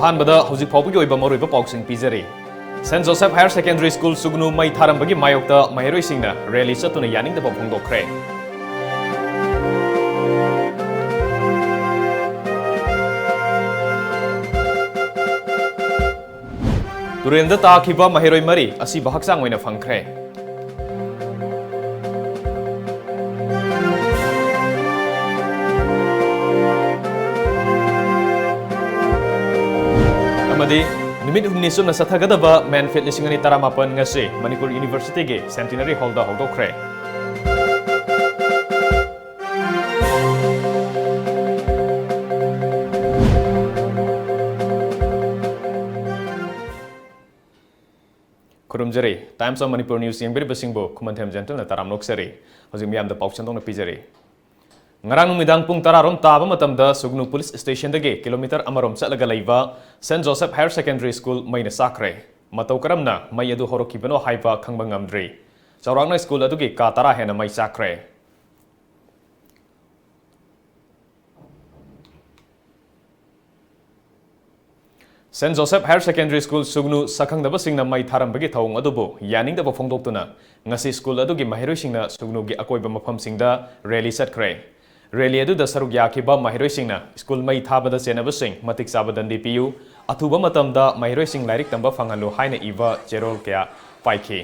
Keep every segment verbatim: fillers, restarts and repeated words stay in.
ꯑꯍꯥꯟꯕꯗ ꯍꯧꯖꯤꯛ ꯐꯥꯎꯕꯒꯤ ꯑꯣꯏꯕ ꯃꯔꯨꯑꯣꯏꯕ ꯄꯥꯎꯁꯤꯡ ꯄꯤꯖꯔꯤ꯫ Saint Joseph Higher Secondary School ꯁꯨꯒꯅꯨ ꯃꯩ ꯊꯥꯔꯝꯕꯒꯤ ꯃꯥꯌꯣꯛꯇ ꯃꯍꯩꯔꯣꯏꯁꯤꯡꯅ rally ꯆꯠꯇꯨꯅ ꯌꯥꯅꯤꯡꯗꯕ ꯐꯣꯡꯗꯣꯛꯈ꯭ꯔꯦ꯫ ꯇꯨꯔꯦꯜꯗ ꯇꯥꯈꯤꯕ ꯃꯍꯩꯔꯣꯏ ꯃꯔꯤ ꯑꯁꯤꯕ ꯍꯛꯆꯥꯡ ꯑꯣꯏꯅ ꯐꯪꯈ꯭ꯔꯦ꯫ ꯑꯃꯗꯤ ꯅꯨꯃꯤꯠ ꯍꯨꯝꯅꯤ ꯆꯨꯞꯅ ꯆꯠꯊꯒꯗꯕ ꯃꯦꯟꯐꯤꯠ ꯂꯤꯁꯤꯡ ꯑꯅꯤ ꯇꯔꯥꯃꯥꯄꯟ ꯉꯁꯤ ꯃꯅꯤꯄꯨꯔ ꯌꯨꯅꯤꯚꯔꯁꯤꯇꯤꯒꯤ Centenary Hallꯗ ꯍꯧꯗꯣꯛꯈ꯭ꯔꯦ꯫ ꯈꯨꯔꯨꯝꯖꯔꯤ꯫ Times of Manipur News ꯌꯦꯡꯕꯤꯔꯤꯕꯁꯤꯡꯕꯨ ꯈꯨꯃꯟꯊꯦꯝ ꯖꯦꯟꯇꯜꯅ ꯇꯔꯥꯝꯅ ꯑꯣꯛꯆꯔꯤ꯫ ꯍꯧꯖꯤꯛ ꯃꯤꯌꯥꯝꯗ ꯄꯥꯎ ꯁꯟꯗꯣꯛꯅ ꯄꯤꯖꯔꯤ꯫ ꯉꯔꯥꯡ ꯅꯨꯃꯤꯗꯥꯡ ꯄꯨꯡ ꯇꯔꯥꯔꯣꯝ ꯇꯥꯕ ꯃꯇꯝꯗ ꯁꯨꯒꯅꯨ ꯄꯨꯂꯤꯁ ꯁ꯭ꯇꯦꯁꯟꯗꯒꯤ ꯀꯤꯂꯣꯃꯤꯇꯔ ꯑꯃꯔꯣꯝ ꯆꯠꯂꯒ ꯂꯩꯕ Saint Joseph Higher Secondary School ꯃꯩꯅ ꯆꯥꯛꯈ꯭ꯔꯦ꯫ ꯃꯇꯧ ꯀꯔꯝꯅ ꯃꯩ ꯑꯗꯨ ꯍꯧꯔꯛꯈꯤꯕꯅꯣ ꯍꯥꯏꯕ ꯈꯪꯕ ꯉꯝꯗ꯭ꯔꯤ꯫ ꯆꯥꯎꯔꯥꯛꯅ ꯁ꯭ꯀꯨꯜ ꯑꯗꯨꯒꯤ ꯀꯥ ꯇꯔꯥ ꯍꯦꯟꯅ ꯃꯩ ꯆꯥꯛꯈ꯭ꯔꯦ꯫ Saint Joseph Higher Secondary School ꯁꯨꯒꯅꯨ ꯁꯛꯈꯪꯗꯕꯁꯤꯡꯅ ꯃꯩ ꯊꯥꯔꯝꯕꯒꯤ ꯊꯧꯑꯣꯡ ꯑꯗꯨꯕꯨ ꯌꯥꯅꯤꯡꯗꯕ ꯐꯣꯡꯗꯣꯛꯇꯨꯅ ꯉꯁꯤ ꯁ꯭ꯀꯨꯜ ꯑꯗꯨꯒꯤ ꯃꯍꯩꯔꯣꯏꯁꯤꯡꯅ ꯁꯨꯒꯅꯨꯒꯤ ꯑꯀꯣꯏꯕ ꯃꯐꯝꯁꯤꯡꯗ rally ꯆꯠꯈ꯭ꯔꯦ꯫ Rally ꯑꯗꯨꯗ ꯁꯔꯨꯛ ꯌꯥꯈꯤꯕ ꯃꯍꯩꯔꯣꯏꯁꯤꯡꯅ ꯁ꯭ꯀꯨꯜ ꯃꯩ ꯊꯥꯕꯗ ꯆꯦꯟꯅꯕꯁꯤꯡ ꯃꯇꯤꯛ ꯆꯥꯕ ꯗꯟꯗꯤ ꯄꯤꯌꯨ, ꯑꯊꯨꯕ ꯃꯇꯝꯗ ꯃꯍꯩꯔꯣꯏꯁꯤꯡ ꯂꯥꯏꯔꯤꯛ ꯇꯝꯕ ꯐꯪꯍꯜꯂꯨ ꯍꯥꯏꯅ ꯏꯕ ꯆꯦꯔꯣꯜ ꯀꯌꯥ ꯄꯥꯏꯈꯤ꯫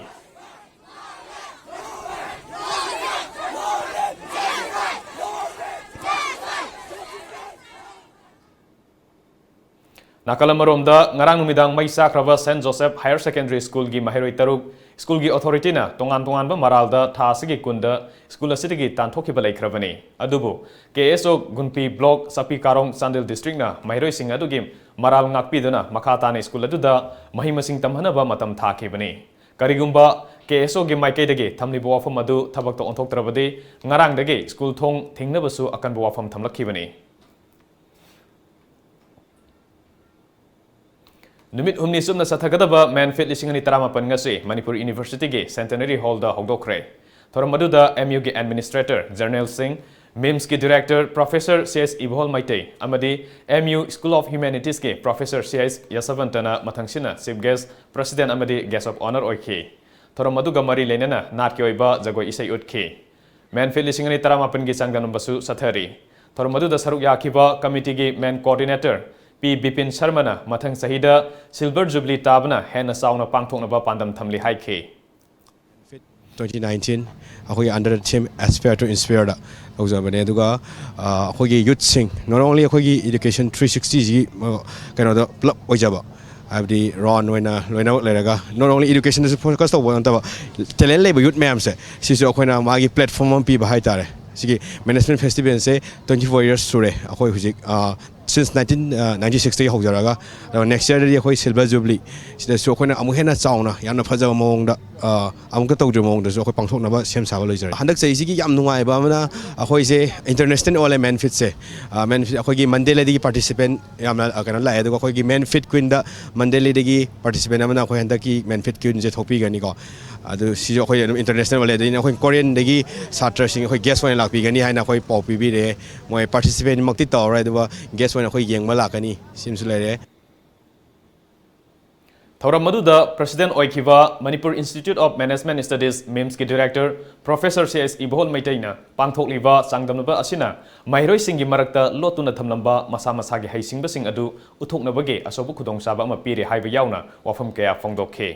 ꯅꯥꯀꯜ ꯑꯃꯔꯣꯝꯗ, ꯉꯔꯥꯡ ꯅꯨꯃꯤꯗꯥꯡ ꯃꯩ ꯆꯥꯛꯈ꯭ꯔꯕ Saint Joseph Higher Secondary Schoolꯒꯤ ꯃꯍꯩꯔꯣꯏ ꯇꯔꯨꯛ ꯁ꯭ꯀꯨꯜꯒꯤ ꯑꯣꯊꯣꯔꯤꯇꯤꯅ ꯇꯣꯉꯥꯟ ꯇꯣꯉꯥꯟꯕ ꯃꯔꯥꯜꯗ ꯊꯥ ꯑꯁꯤꯒꯤ ꯀꯨꯟꯗ ꯁ꯭ꯀꯨꯜ ꯑꯁꯤꯗꯒꯤ ꯇꯥꯟꯊꯣꯛꯈꯤꯕ ꯂꯩꯈ꯭ꯔꯕꯅꯤ꯫ ꯑꯗꯨꯕꯨ K S O ꯒꯨꯟꯄꯤ block, ꯆꯥꯛꯄꯤ ꯀꯥꯔꯣꯡ, ꯆꯥꯟꯗꯦꯜ districtꯅ ꯃꯍꯩꯔꯣꯏꯁꯤꯡ ꯑꯗꯨꯒꯤ ꯃꯔꯥꯜ ꯉꯥꯛꯄꯤꯗꯨꯅ ꯃꯈꯥ ꯇꯥꯅ ꯁ꯭ꯀꯨꯜ ꯑꯗꯨꯗ ꯃꯍꯩ ꯃꯁꯤꯡ ꯇꯝꯍꯟꯅꯕ ꯃꯇꯝ ꯊꯥꯈꯤꯕꯅꯤ꯫ ꯀꯔꯤꯒꯨꯝꯕ K S O ꯒꯤ ꯃꯥꯏꯀꯩꯗꯒꯤ ꯊꯝꯂꯤꯕ ꯋꯥꯐꯝ ꯑꯗꯨ ꯊꯕꯛꯇ ꯑꯣꯟꯊꯣꯛꯇ꯭ꯔꯕꯗꯤ ꯉꯔꯥꯡꯗꯒꯤ ꯁ꯭ꯀꯨꯜ ꯊꯣꯡ ꯊꯤꯡꯅꯕꯁꯨ ꯑꯀꯟꯕ ꯋꯥꯐꯝ ꯊꯝꯂꯛꯈꯤꯕꯅꯤ꯫ ꯅꯨꯃꯤꯠ ꯍꯨꯝꯅꯤ ꯆꯨꯞꯅ ꯆꯠꯊꯒꯗꯕ ꯃꯦꯟꯐꯤꯠ ꯂꯤꯁꯤꯡ ꯑꯅꯤ ꯇꯔꯥꯃꯥꯄꯟ ꯉꯁꯤ ꯃꯅꯤꯄꯨꯔ ꯌꯨꯅꯤꯚꯔꯁꯤꯇꯤꯒꯤ Centenary Hallꯗ ꯍꯧꯗꯣꯛꯈ꯭ꯔꯦ꯫ ꯊꯧꯔꯝ ꯑꯗꯨꯗ M Uꯒꯤ administrator, journalꯁꯤꯡ, ꯃꯤꯝꯁꯀꯤ director professor C S Ibohal Meitei ꯑꯃꯗꯤ ꯑꯦꯝ ꯌꯨ ꯁ꯭ꯀꯨꯜ ꯑꯣꯐ ꯍ꯭ꯌꯨꯃꯦꯅꯤꯇꯤꯁꯀꯤ ꯄ꯭ꯔꯣꯐꯦꯁꯔ ꯁꯤ ꯑꯦꯁ ꯌꯁꯕꯟꯇꯅ ꯃꯊꯪꯁꯤꯅ ꯆꯤꯐ ꯒꯦꯁ, ꯄ꯭ꯔꯦꯁꯤꯗꯦꯟꯠ ꯑꯃꯗꯤ ꯒꯦꯁ ꯑꯣꯐ ꯑꯣꯅꯔ ꯑꯣꯏꯈꯤ꯫ ꯊꯧꯔꯝ ꯑꯗꯨꯒ ꯃꯔꯤ ꯂꯩꯅꯅ ꯅꯥꯠꯀꯤ ꯑꯣꯏꯕ ꯖꯒꯣꯏ ꯏꯁꯩ ꯎꯠꯈꯤ꯫ ꯃꯦꯟꯐꯤꯠ ꯂꯤꯁꯤꯡ ꯑꯅꯤ ꯇꯔꯥꯃꯥꯄꯟꯒꯤ ꯆꯥꯡꯗꯝꯅꯕꯁꯨ ꯆꯠꯊꯔꯤ꯫ ꯊꯧꯔꯝ ꯑꯗꯨꯗ ꯁꯔꯨꯛ ꯌꯥꯈꯤꯕ ꯀꯃꯤꯇꯤꯒꯤ ꯃꯦꯟ ꯀꯣꯑꯣꯔꯗꯤꯅꯦꯇꯔ ꯄꯤ ꯕꯤꯄꯤꯟ ꯁꯔꯃꯅ ꯃꯊꯪ ꯆꯍꯤꯗ ꯁꯤꯜꯚꯔ ꯖꯨꯕꯤꯂꯤ ꯇꯥꯕꯅ ꯍꯦꯟꯅ ꯆꯥꯎꯅ ꯄꯥꯡꯊꯣꯛꯅꯕ ꯄꯥꯟꯗꯝ ꯊꯝꯂꯤ ꯍꯥꯏꯈꯤ꯫ ꯇ꯭ꯋꯦꯟꯇꯤ ꯅꯥꯏꯟꯇꯤꯟ ꯑꯩꯈꯣꯏꯒꯤ under the theme Aspire to Inspire ꯗ ꯇꯧꯖꯕꯅꯦ꯫ ꯑꯗꯨꯒ ꯑꯩꯈꯣꯏꯒꯤ ꯌꯨꯠꯁꯤꯡ, not only ꯑꯩꯈꯣꯏꯒꯤ education three sixty ꯁꯤꯒꯤ ꯀꯩꯅꯣꯗ ꯄꯨꯂꯞ ꯑꯣꯏꯖꯕ, ꯍꯥꯏꯕꯗꯤ ꯔꯥꯎꯟ ꯑꯣꯏꯅ ꯂꯣꯏꯅꯃꯛ ꯂꯩꯔꯒ, not only education ꯗꯁꯨ focus ꯇꯧꯕ ꯅꯠꯇꯕ, talent ꯂꯩꯕ ꯌꯨꯠ ꯃꯌꯥꯝꯁꯦ ꯁꯤꯁꯨ ꯑꯩꯈꯣꯏꯅ ꯃꯥꯒꯤ platform ꯑꯃ ꯄꯤꯕ ꯍꯥꯏꯇꯥꯔꯦ꯫ ꯁꯤꯒꯤ Management Festival ꯁꯦ twenty four years ꯁꯨꯔꯦ ꯑꯩꯈꯣꯏ ꯍꯧꯖꯤꯛ, since nineteen ninety six ꯇꯒꯤ ꯍꯧꯖꯔꯒ, ꯑꯗꯨꯒ next year ꯗꯗꯤ ꯑꯩꯈꯣꯏ silver jubilee ꯁꯤꯗꯁꯨ ꯑꯩꯈꯣꯏꯅ ꯑꯃꯨꯛ ꯍꯦꯟꯅ ꯆꯥꯎꯅ, ꯌꯥꯝꯅ ꯐꯖꯕ ꯃꯑꯣꯡꯗ, ꯑꯃꯨꯛꯇ ꯇꯧꯗ꯭ꯔꯤꯕ ꯃꯑꯣꯡꯗꯁꯨ ꯑꯩꯈꯣꯏ ꯄꯥꯡꯊꯣꯛꯅꯕ ꯁꯦꯝ ꯁꯥꯕ ꯂꯣꯏꯖꯔꯦ꯫ ꯍꯟꯗꯛ ꯆꯍꯤꯁꯤꯒꯤ ꯌꯥꯝ ꯅꯨꯡꯉꯥꯏꯕ ꯑꯃꯅ, ꯑꯩꯈꯣꯏꯁꯦ international ꯑꯣꯏꯔꯦ ꯃꯦꯟꯐꯤꯠꯁꯦ꯫ ꯃꯦꯟꯐꯤꯠ ꯑꯩꯈꯣꯏꯒꯤ ꯃꯟꯗꯦꯂꯦꯗꯒꯤ participant ꯌꯥꯝꯅ ꯀꯩꯅꯣ ꯂꯥꯛꯑꯦ꯫ ꯑꯗꯨꯒ ꯑꯩꯈꯣꯏꯒꯤ ꯃꯦꯟꯐꯤꯠ ꯀ꯭ꯋꯤꯟꯗ ꯃꯟꯗꯦꯂꯦꯗꯒꯤ participant ꯑꯃꯅ ꯑꯩꯈꯣꯏ ꯍꯟꯗꯛꯀꯤ ꯃꯦꯟꯐꯤꯠ ꯀ꯭ꯋꯤꯟꯁꯦ ꯊꯣꯛꯄꯤꯒꯅꯤꯀꯣ꯫ ꯑꯗꯨ ꯁꯤꯁꯨ ꯑꯩꯈꯣꯏ ꯑꯗꯨꯝ international ꯑꯣꯏꯔꯦ꯫ ꯑꯗꯩ ꯑꯩꯈꯣꯏ ꯀꯣꯔꯤꯌꯟꯗꯒꯤ ꯁꯥꯇ꯭ꯔꯁꯤꯡ ꯑꯩꯈꯣꯏ ꯒꯦꯁ ꯑꯣꯏꯅ ꯂꯥꯛꯄꯤꯒꯅꯤ ꯍꯥꯏꯅ ꯑꯩꯈꯣꯏ ꯄꯥꯎ ꯄꯤꯕꯤꯔꯛꯑꯦ꯫ ꯃꯣꯏ participant ꯃꯛꯇꯤ ꯇꯧꯔꯔꯣꯏ, ꯑꯗꯨꯒ ꯒꯦꯁ ꯑꯣꯏꯅ ꯑꯩꯈꯣꯏ ꯌꯦꯡꯕ ꯂꯥꯛꯀꯅꯤ ꯁꯤꯃꯁꯨ ꯂꯩꯔꯦ꯫ ꯊꯧꯔꯝ ꯑꯗꯨꯗ ꯄ꯭ꯔꯦꯁꯤꯗꯦꯟꯠ ꯑꯣꯏꯈꯤꯕ Manipur institute of management studies, ꯃꯤꯝꯁꯀꯤ ꯗꯤꯔꯦꯛꯇꯔ ꯄ꯭ꯔꯣꯐꯦꯁꯔ ꯁꯤ ꯑꯦꯁ ꯏꯕꯣꯍꯜ ꯃꯩꯇꯩꯅ ꯄꯥꯡꯊꯣꯛꯂꯤꯕ ꯆꯥꯡꯗꯝꯅꯕ ꯑꯁꯤꯅ ꯃꯍꯩꯔꯣꯏꯁꯤꯡꯒꯤ ꯃꯔꯛꯇ ꯂꯣꯠꯇꯨꯅ ꯊꯝꯂꯝꯕ ꯃꯁꯥ ꯃꯁꯥꯒꯤ ꯍꯩꯁꯤꯡꯕꯁꯤꯡ ꯑꯗꯨ ꯎꯠꯊꯣꯛꯅꯕꯒꯤ ꯑꯆꯧꯕ ꯈꯨꯗꯣꯡꯆꯥꯕ ꯑꯃ ꯄꯤꯔꯦ ꯍꯥꯏꯕ ꯌꯥꯎꯅ ꯋꯥꯐꯝ ꯀꯌꯥ ꯐꯣꯡꯗꯣꯛꯈꯤ꯫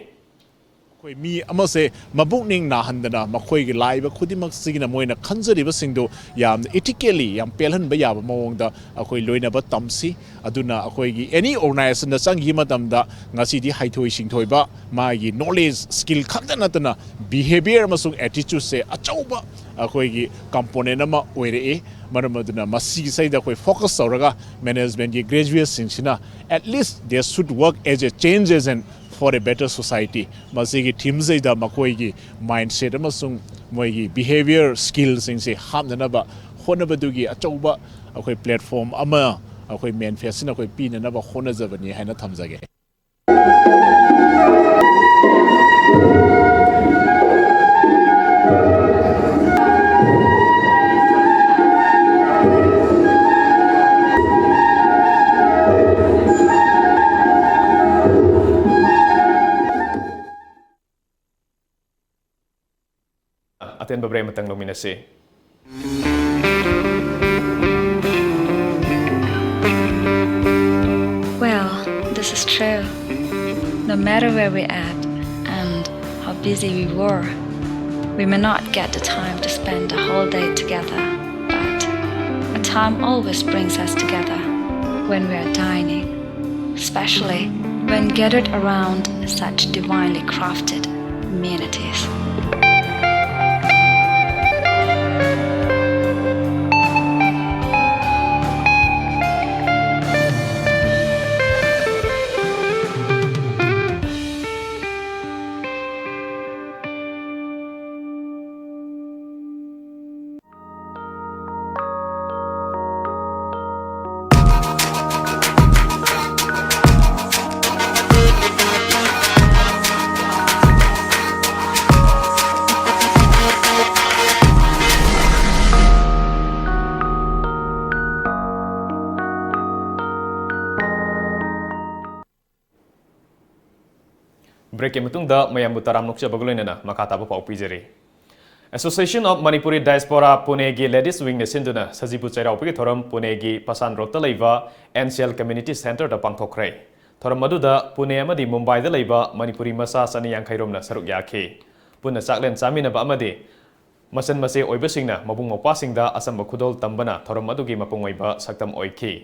ꯑꯩꯈꯣꯏ ꯃꯤ ꯑꯃꯁꯦ ꯃꯕꯨꯛꯅꯤꯡ ꯅꯥꯍꯟꯗꯅ ꯃꯈꯣꯏꯒꯤ ꯂꯥꯛꯏꯕ ꯈꯨꯗꯤꯡꯃꯛꯁꯤꯒꯤꯅ ꯃꯣꯏꯅ ꯈꯟꯖꯔꯤꯕꯁꯤꯡꯗꯨ ꯌꯥꯝꯅ ethically, ꯌꯥꯝ ꯄꯦꯜꯍꯟꯕ ꯌꯥꯕ ꯃꯑꯣꯡꯗ ꯑꯩꯈꯣꯏ ꯂꯣꯏꯅꯕ ꯇꯝꯁꯤ꯫ ꯑꯗꯨꯅ ꯑꯩꯈꯣꯏꯒꯤ any organization ꯗ ꯆꯪꯈꯤꯕ ꯃꯇꯝꯗ ꯉꯁꯤꯗꯤ ꯍꯩꯊꯣꯏ ꯁꯤꯡꯊꯣꯏꯕ, ꯃꯥꯒꯤ knowledge, skill ꯈꯛꯇ ꯅꯠꯇꯅ behaviour ꯑꯃꯁꯨꯡ attitude ꯁꯦ ꯑꯆꯧꯕ ꯑꯩꯈꯣꯏꯒꯤ component ꯑꯃ ꯑꯣꯏꯔꯛꯏ꯫ ꯃꯔꯝ ꯑꯗꯨꯅ ꯃꯁꯤꯒꯤꯁꯤꯗ ꯑꯩꯈꯣꯏ focus ꯇꯧꯔꯒ management ꯀꯤ graduate ꯁꯤꯡꯁꯤꯅ at least they should work as a change agent for a better society꯫ ꯃꯁꯤꯒꯤ theme ꯁꯤꯗ ꯃꯈꯣꯏꯒꯤ mindset ꯑꯃꯁꯨꯡ ꯃꯣꯏꯒꯤ behaviour skill ꯁꯤꯡꯁꯦ ꯍꯥꯞꯅꯅꯕ ꯍꯣꯠꯅꯕꯗꯨꯒꯤ ꯑꯆꯧꯕ ꯑꯩꯈꯣꯏ platform ꯑꯃ ꯑꯩꯈꯣꯏ ꯃꯦꯟꯐꯦꯠꯁꯤꯅ ꯑꯩꯈꯣꯏ ꯄꯤꯅꯅꯕ ꯍꯣꯠꯅꯖꯕꯅꯤ ꯍꯥꯏꯅ ꯊꯝꯖꯒꯦ꯫ ꯑꯇꯦꯟꯕ break ꯑꯃꯇꯪ ꯂꯧꯃꯤꯟꯅꯁꯤ꯫ Well, this is true. No matter where we're at and how busy we were, we may not get the time to spend the whole day together, but a time always brings us together when we are dining, especially when gathered around such divinely crafted amenities. Break ꯀꯤ ꯃꯇꯨꯡꯗ ꯃꯌꯥꯝꯕꯨ ꯇꯔꯥꯝꯅ ꯑꯣꯛꯆꯕꯒ ꯂꯣꯏꯅꯅ ꯃꯈꯥ ꯇꯥꯕ ꯄꯥꯎ ꯄꯤꯖꯔꯤ꯫ Association of Manipuri Diaspora Pune ꯒꯤ ladies wing ꯅ ꯁꯤꯟꯗꯨꯅ ꯁꯖꯤꯕꯨ ꯆꯩꯔꯥꯎꯕꯒꯤ ꯊꯧꯔꯝ Pune ꯒꯤ Pashan Road ꯇ ꯂꯩꯕ N C L Community Centre ꯗ ꯄꯥꯡꯊꯣꯛꯈ꯭ꯔꯦ꯫ ꯊꯧꯔꯝ ꯑꯗꯨꯗ Pune ꯑꯃꯗꯤ Mumbai ꯗ ꯂꯩꯕ ꯃꯅꯤꯄꯨꯔꯤ ꯃꯆꯥ ꯆꯅꯤ ꯌꯥꯡꯈꯩ ꯔꯣꯝꯅ ꯁꯔꯨꯛ ꯌꯥꯈꯤ꯫ ꯄꯨꯟꯅ ꯆꯥꯛꯂꯦꯟ ꯆꯥꯃꯤꯟꯅꯕ ꯑꯃꯗꯤ ꯃꯆꯟ ꯃꯆꯦ ꯑꯣꯏꯕꯁꯤꯡꯅ ꯃꯕꯨꯡ ꯃꯧꯄ꯭ꯋꯥꯁꯤꯡꯗ ꯑꯆꯝꯕ ꯈꯨꯗꯣꯜ ꯇꯝꯕꯅ ꯊꯧꯔꯝ ꯑꯗꯨꯒꯤ ꯃꯄꯨꯡ ꯑꯣꯏꯕ ꯁꯛꯇꯝ ꯑꯣꯏꯈꯤ꯫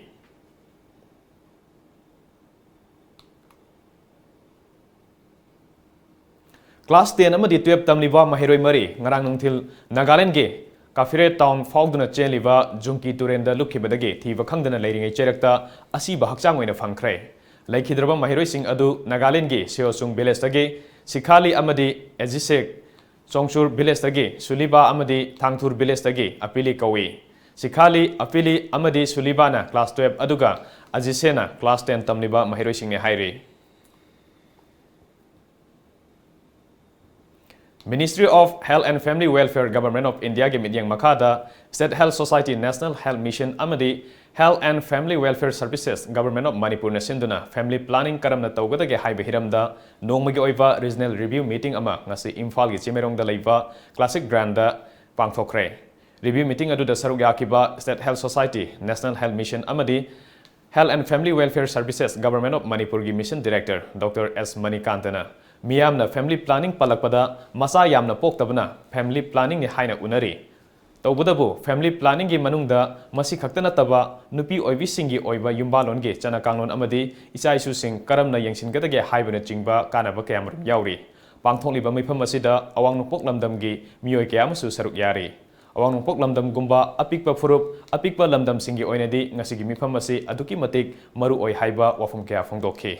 Class ten ꯑꯃꯗꯤ twelve ꯇꯝꯂꯤꯕ ꯃꯍꯩꯔꯣꯏ ꯃꯔꯤ ꯉꯔꯥꯡ ꯅꯨꯡꯊꯤꯜ ꯅꯥꯒꯥꯂꯦꯟꯒꯤ ꯀꯥꯐꯤꯔꯦ town ꯐꯥꯎꯗꯨꯅ ꯆꯦꯜꯂꯤꯕ ꯖꯨꯡꯀꯤ ꯇꯨꯔꯦꯟꯗ ꯂꯨꯞꯈꯤꯕꯗꯒꯤ ꯊꯤꯕ ꯈꯪꯗꯅ ꯂꯩꯔꯤꯉꯩ ꯆꯩꯔꯛꯇ ꯑꯁꯤꯕ ꯍꯛꯆꯥꯡ ꯑꯣꯏꯅ ꯐꯪꯈ꯭ꯔꯦ꯫ ꯂꯩꯈꯤꯗ꯭ꯔꯕ ꯃꯍꯩꯔꯣꯏꯁꯤꯡ ꯑꯗꯨ ꯅꯥꯒꯥꯂꯦꯟꯒꯤ ꯁꯤꯌꯣꯆꯨꯡ village ꯇꯒꯤ ꯁꯤꯈꯥꯂꯤ ꯑꯃꯗꯤ ꯑꯦꯖꯤꯁꯦꯛ, ꯆꯣꯡꯆꯨꯔ village ꯇꯒꯤ ꯁꯨꯂꯤꯕꯥ ꯑꯃꯗꯤ ꯊꯥꯡꯊꯨꯔ village ꯇꯒꯤ ꯑꯄꯤꯂꯤ ꯀꯧꯏ꯫ ꯁꯤꯈꯥꯂꯤ, ꯑꯄꯤꯂꯤ ꯑꯃꯗꯤ ꯁꯨꯂꯤꯕꯥꯅ class twelve ꯑꯗꯨꯒ ꯑꯖꯤꯁꯦꯅ class ten ꯇꯝꯂꯤꯕ ꯃꯍꯩꯔꯣꯏꯁꯤꯡꯅꯤ ꯍꯥꯏꯔꯤ꯫ Ministry of Health and Family Welfare, Government of India ꯒꯤ ꯃꯤꯠꯌꯦꯡ ꯃꯈꯥꯗ State Health Society, National Health Mission ꯑꯃꯗꯤ Health and Family Welfare Services, Government of Manipurꯅ ꯁꯤꯟꯗꯨꯅ family planning ꯀꯔꯝꯅ ꯇꯧꯒꯗꯒꯦ ꯍꯥꯏꯕ ꯍꯤꯔꯝꯗ ꯅꯣꯡꯃꯒꯤ ꯑꯣꯏꯕ regional review meeting ꯑꯃ ꯉꯁꯤ ꯏꯝꯐꯥꯜꯒꯤ ꯆꯤꯡꯃꯩꯔꯣꯡꯗ ꯂꯩꯕ Classic Groundꯗ ꯄꯥꯡꯊꯣꯛꯈ꯭ꯔꯦ꯫ Review meeting ꯑꯗꯨꯗ ꯁꯔꯨꯛ ꯌꯥꯈꯤꯕ State Health Society, National Health Mission ꯑꯃꯗꯤ Health and Family Welfare Services, Government of Manipurꯒꯤ Mission Director Doctor S ꯃꯅꯤꯀꯥꯟꯇꯅ ꯃꯤꯌꯥꯝꯅ family planning ꯄꯜꯂꯛꯄꯗ ꯃꯆꯥ ꯌꯥꯝꯅ ꯄꯣꯛꯇꯕꯅ family planningꯅꯤ ꯍꯥꯏꯅ ꯎꯅꯔꯤ꯫ ꯇꯧꯕꯇꯕꯨ family planningꯒꯤ ꯃꯅꯨꯡꯗ ꯃꯁꯤ ꯈꯛꯇ ꯅꯠꯇꯕ ꯅꯨꯄꯤ ꯑꯣꯏꯕꯤꯁꯤꯡꯒꯤ ꯑꯣꯏꯕ ꯌꯨꯝꯕꯥꯜꯂꯣꯟꯒꯤ ꯆꯠꯅ ꯀꯥꯡꯂꯣꯟ ꯑꯃꯗꯤ ꯏꯆꯥ ꯏꯁꯨꯁꯤꯡ ꯀꯔꯝꯅ ꯌꯦꯡꯁꯤꯟꯒꯗꯒꯦ ꯍꯥꯏꯕꯅꯆꯤꯡꯕ ꯀꯥꯟꯅꯕ ꯀꯌꯥꯃꯔꯨꯝ ꯌꯥꯎꯔꯤ꯫ ꯄꯥꯡꯊꯣꯛꯂꯤꯕ ꯃꯤꯐꯝ ꯑꯁꯤꯗ ꯑꯋꯥꯡ ꯅꯣꯡꯄꯣꯛ ꯂꯝꯗꯝꯒꯤ ꯃꯤꯑꯣꯏ ꯀꯌꯥ ꯑꯃꯁꯨ ꯁꯔꯨꯛ ꯌꯥꯔꯤ꯫ ꯑꯋꯥꯡ ꯅꯣꯡꯄꯣꯛ ꯂꯝꯗꯝꯒꯨꯝꯕ ꯑꯄꯤꯛꯄ ꯐꯨꯔꯨꯞ, ꯑꯄꯤꯛꯄ ꯂꯝꯗꯝꯁꯤꯡꯒꯤ ꯑꯣꯏꯅꯗꯤ ꯉꯁꯤꯒꯤ ꯃꯤꯐꯝ ꯑꯁꯤ ꯑꯗꯨꯛꯀꯤ ꯃꯇꯤꯛ ꯃꯔꯨ ꯑꯣꯏ ꯍꯥꯏꯕ ꯋꯥꯐꯝ ꯀꯌꯥ ꯐꯣꯡꯗꯣꯛꯈꯤ꯫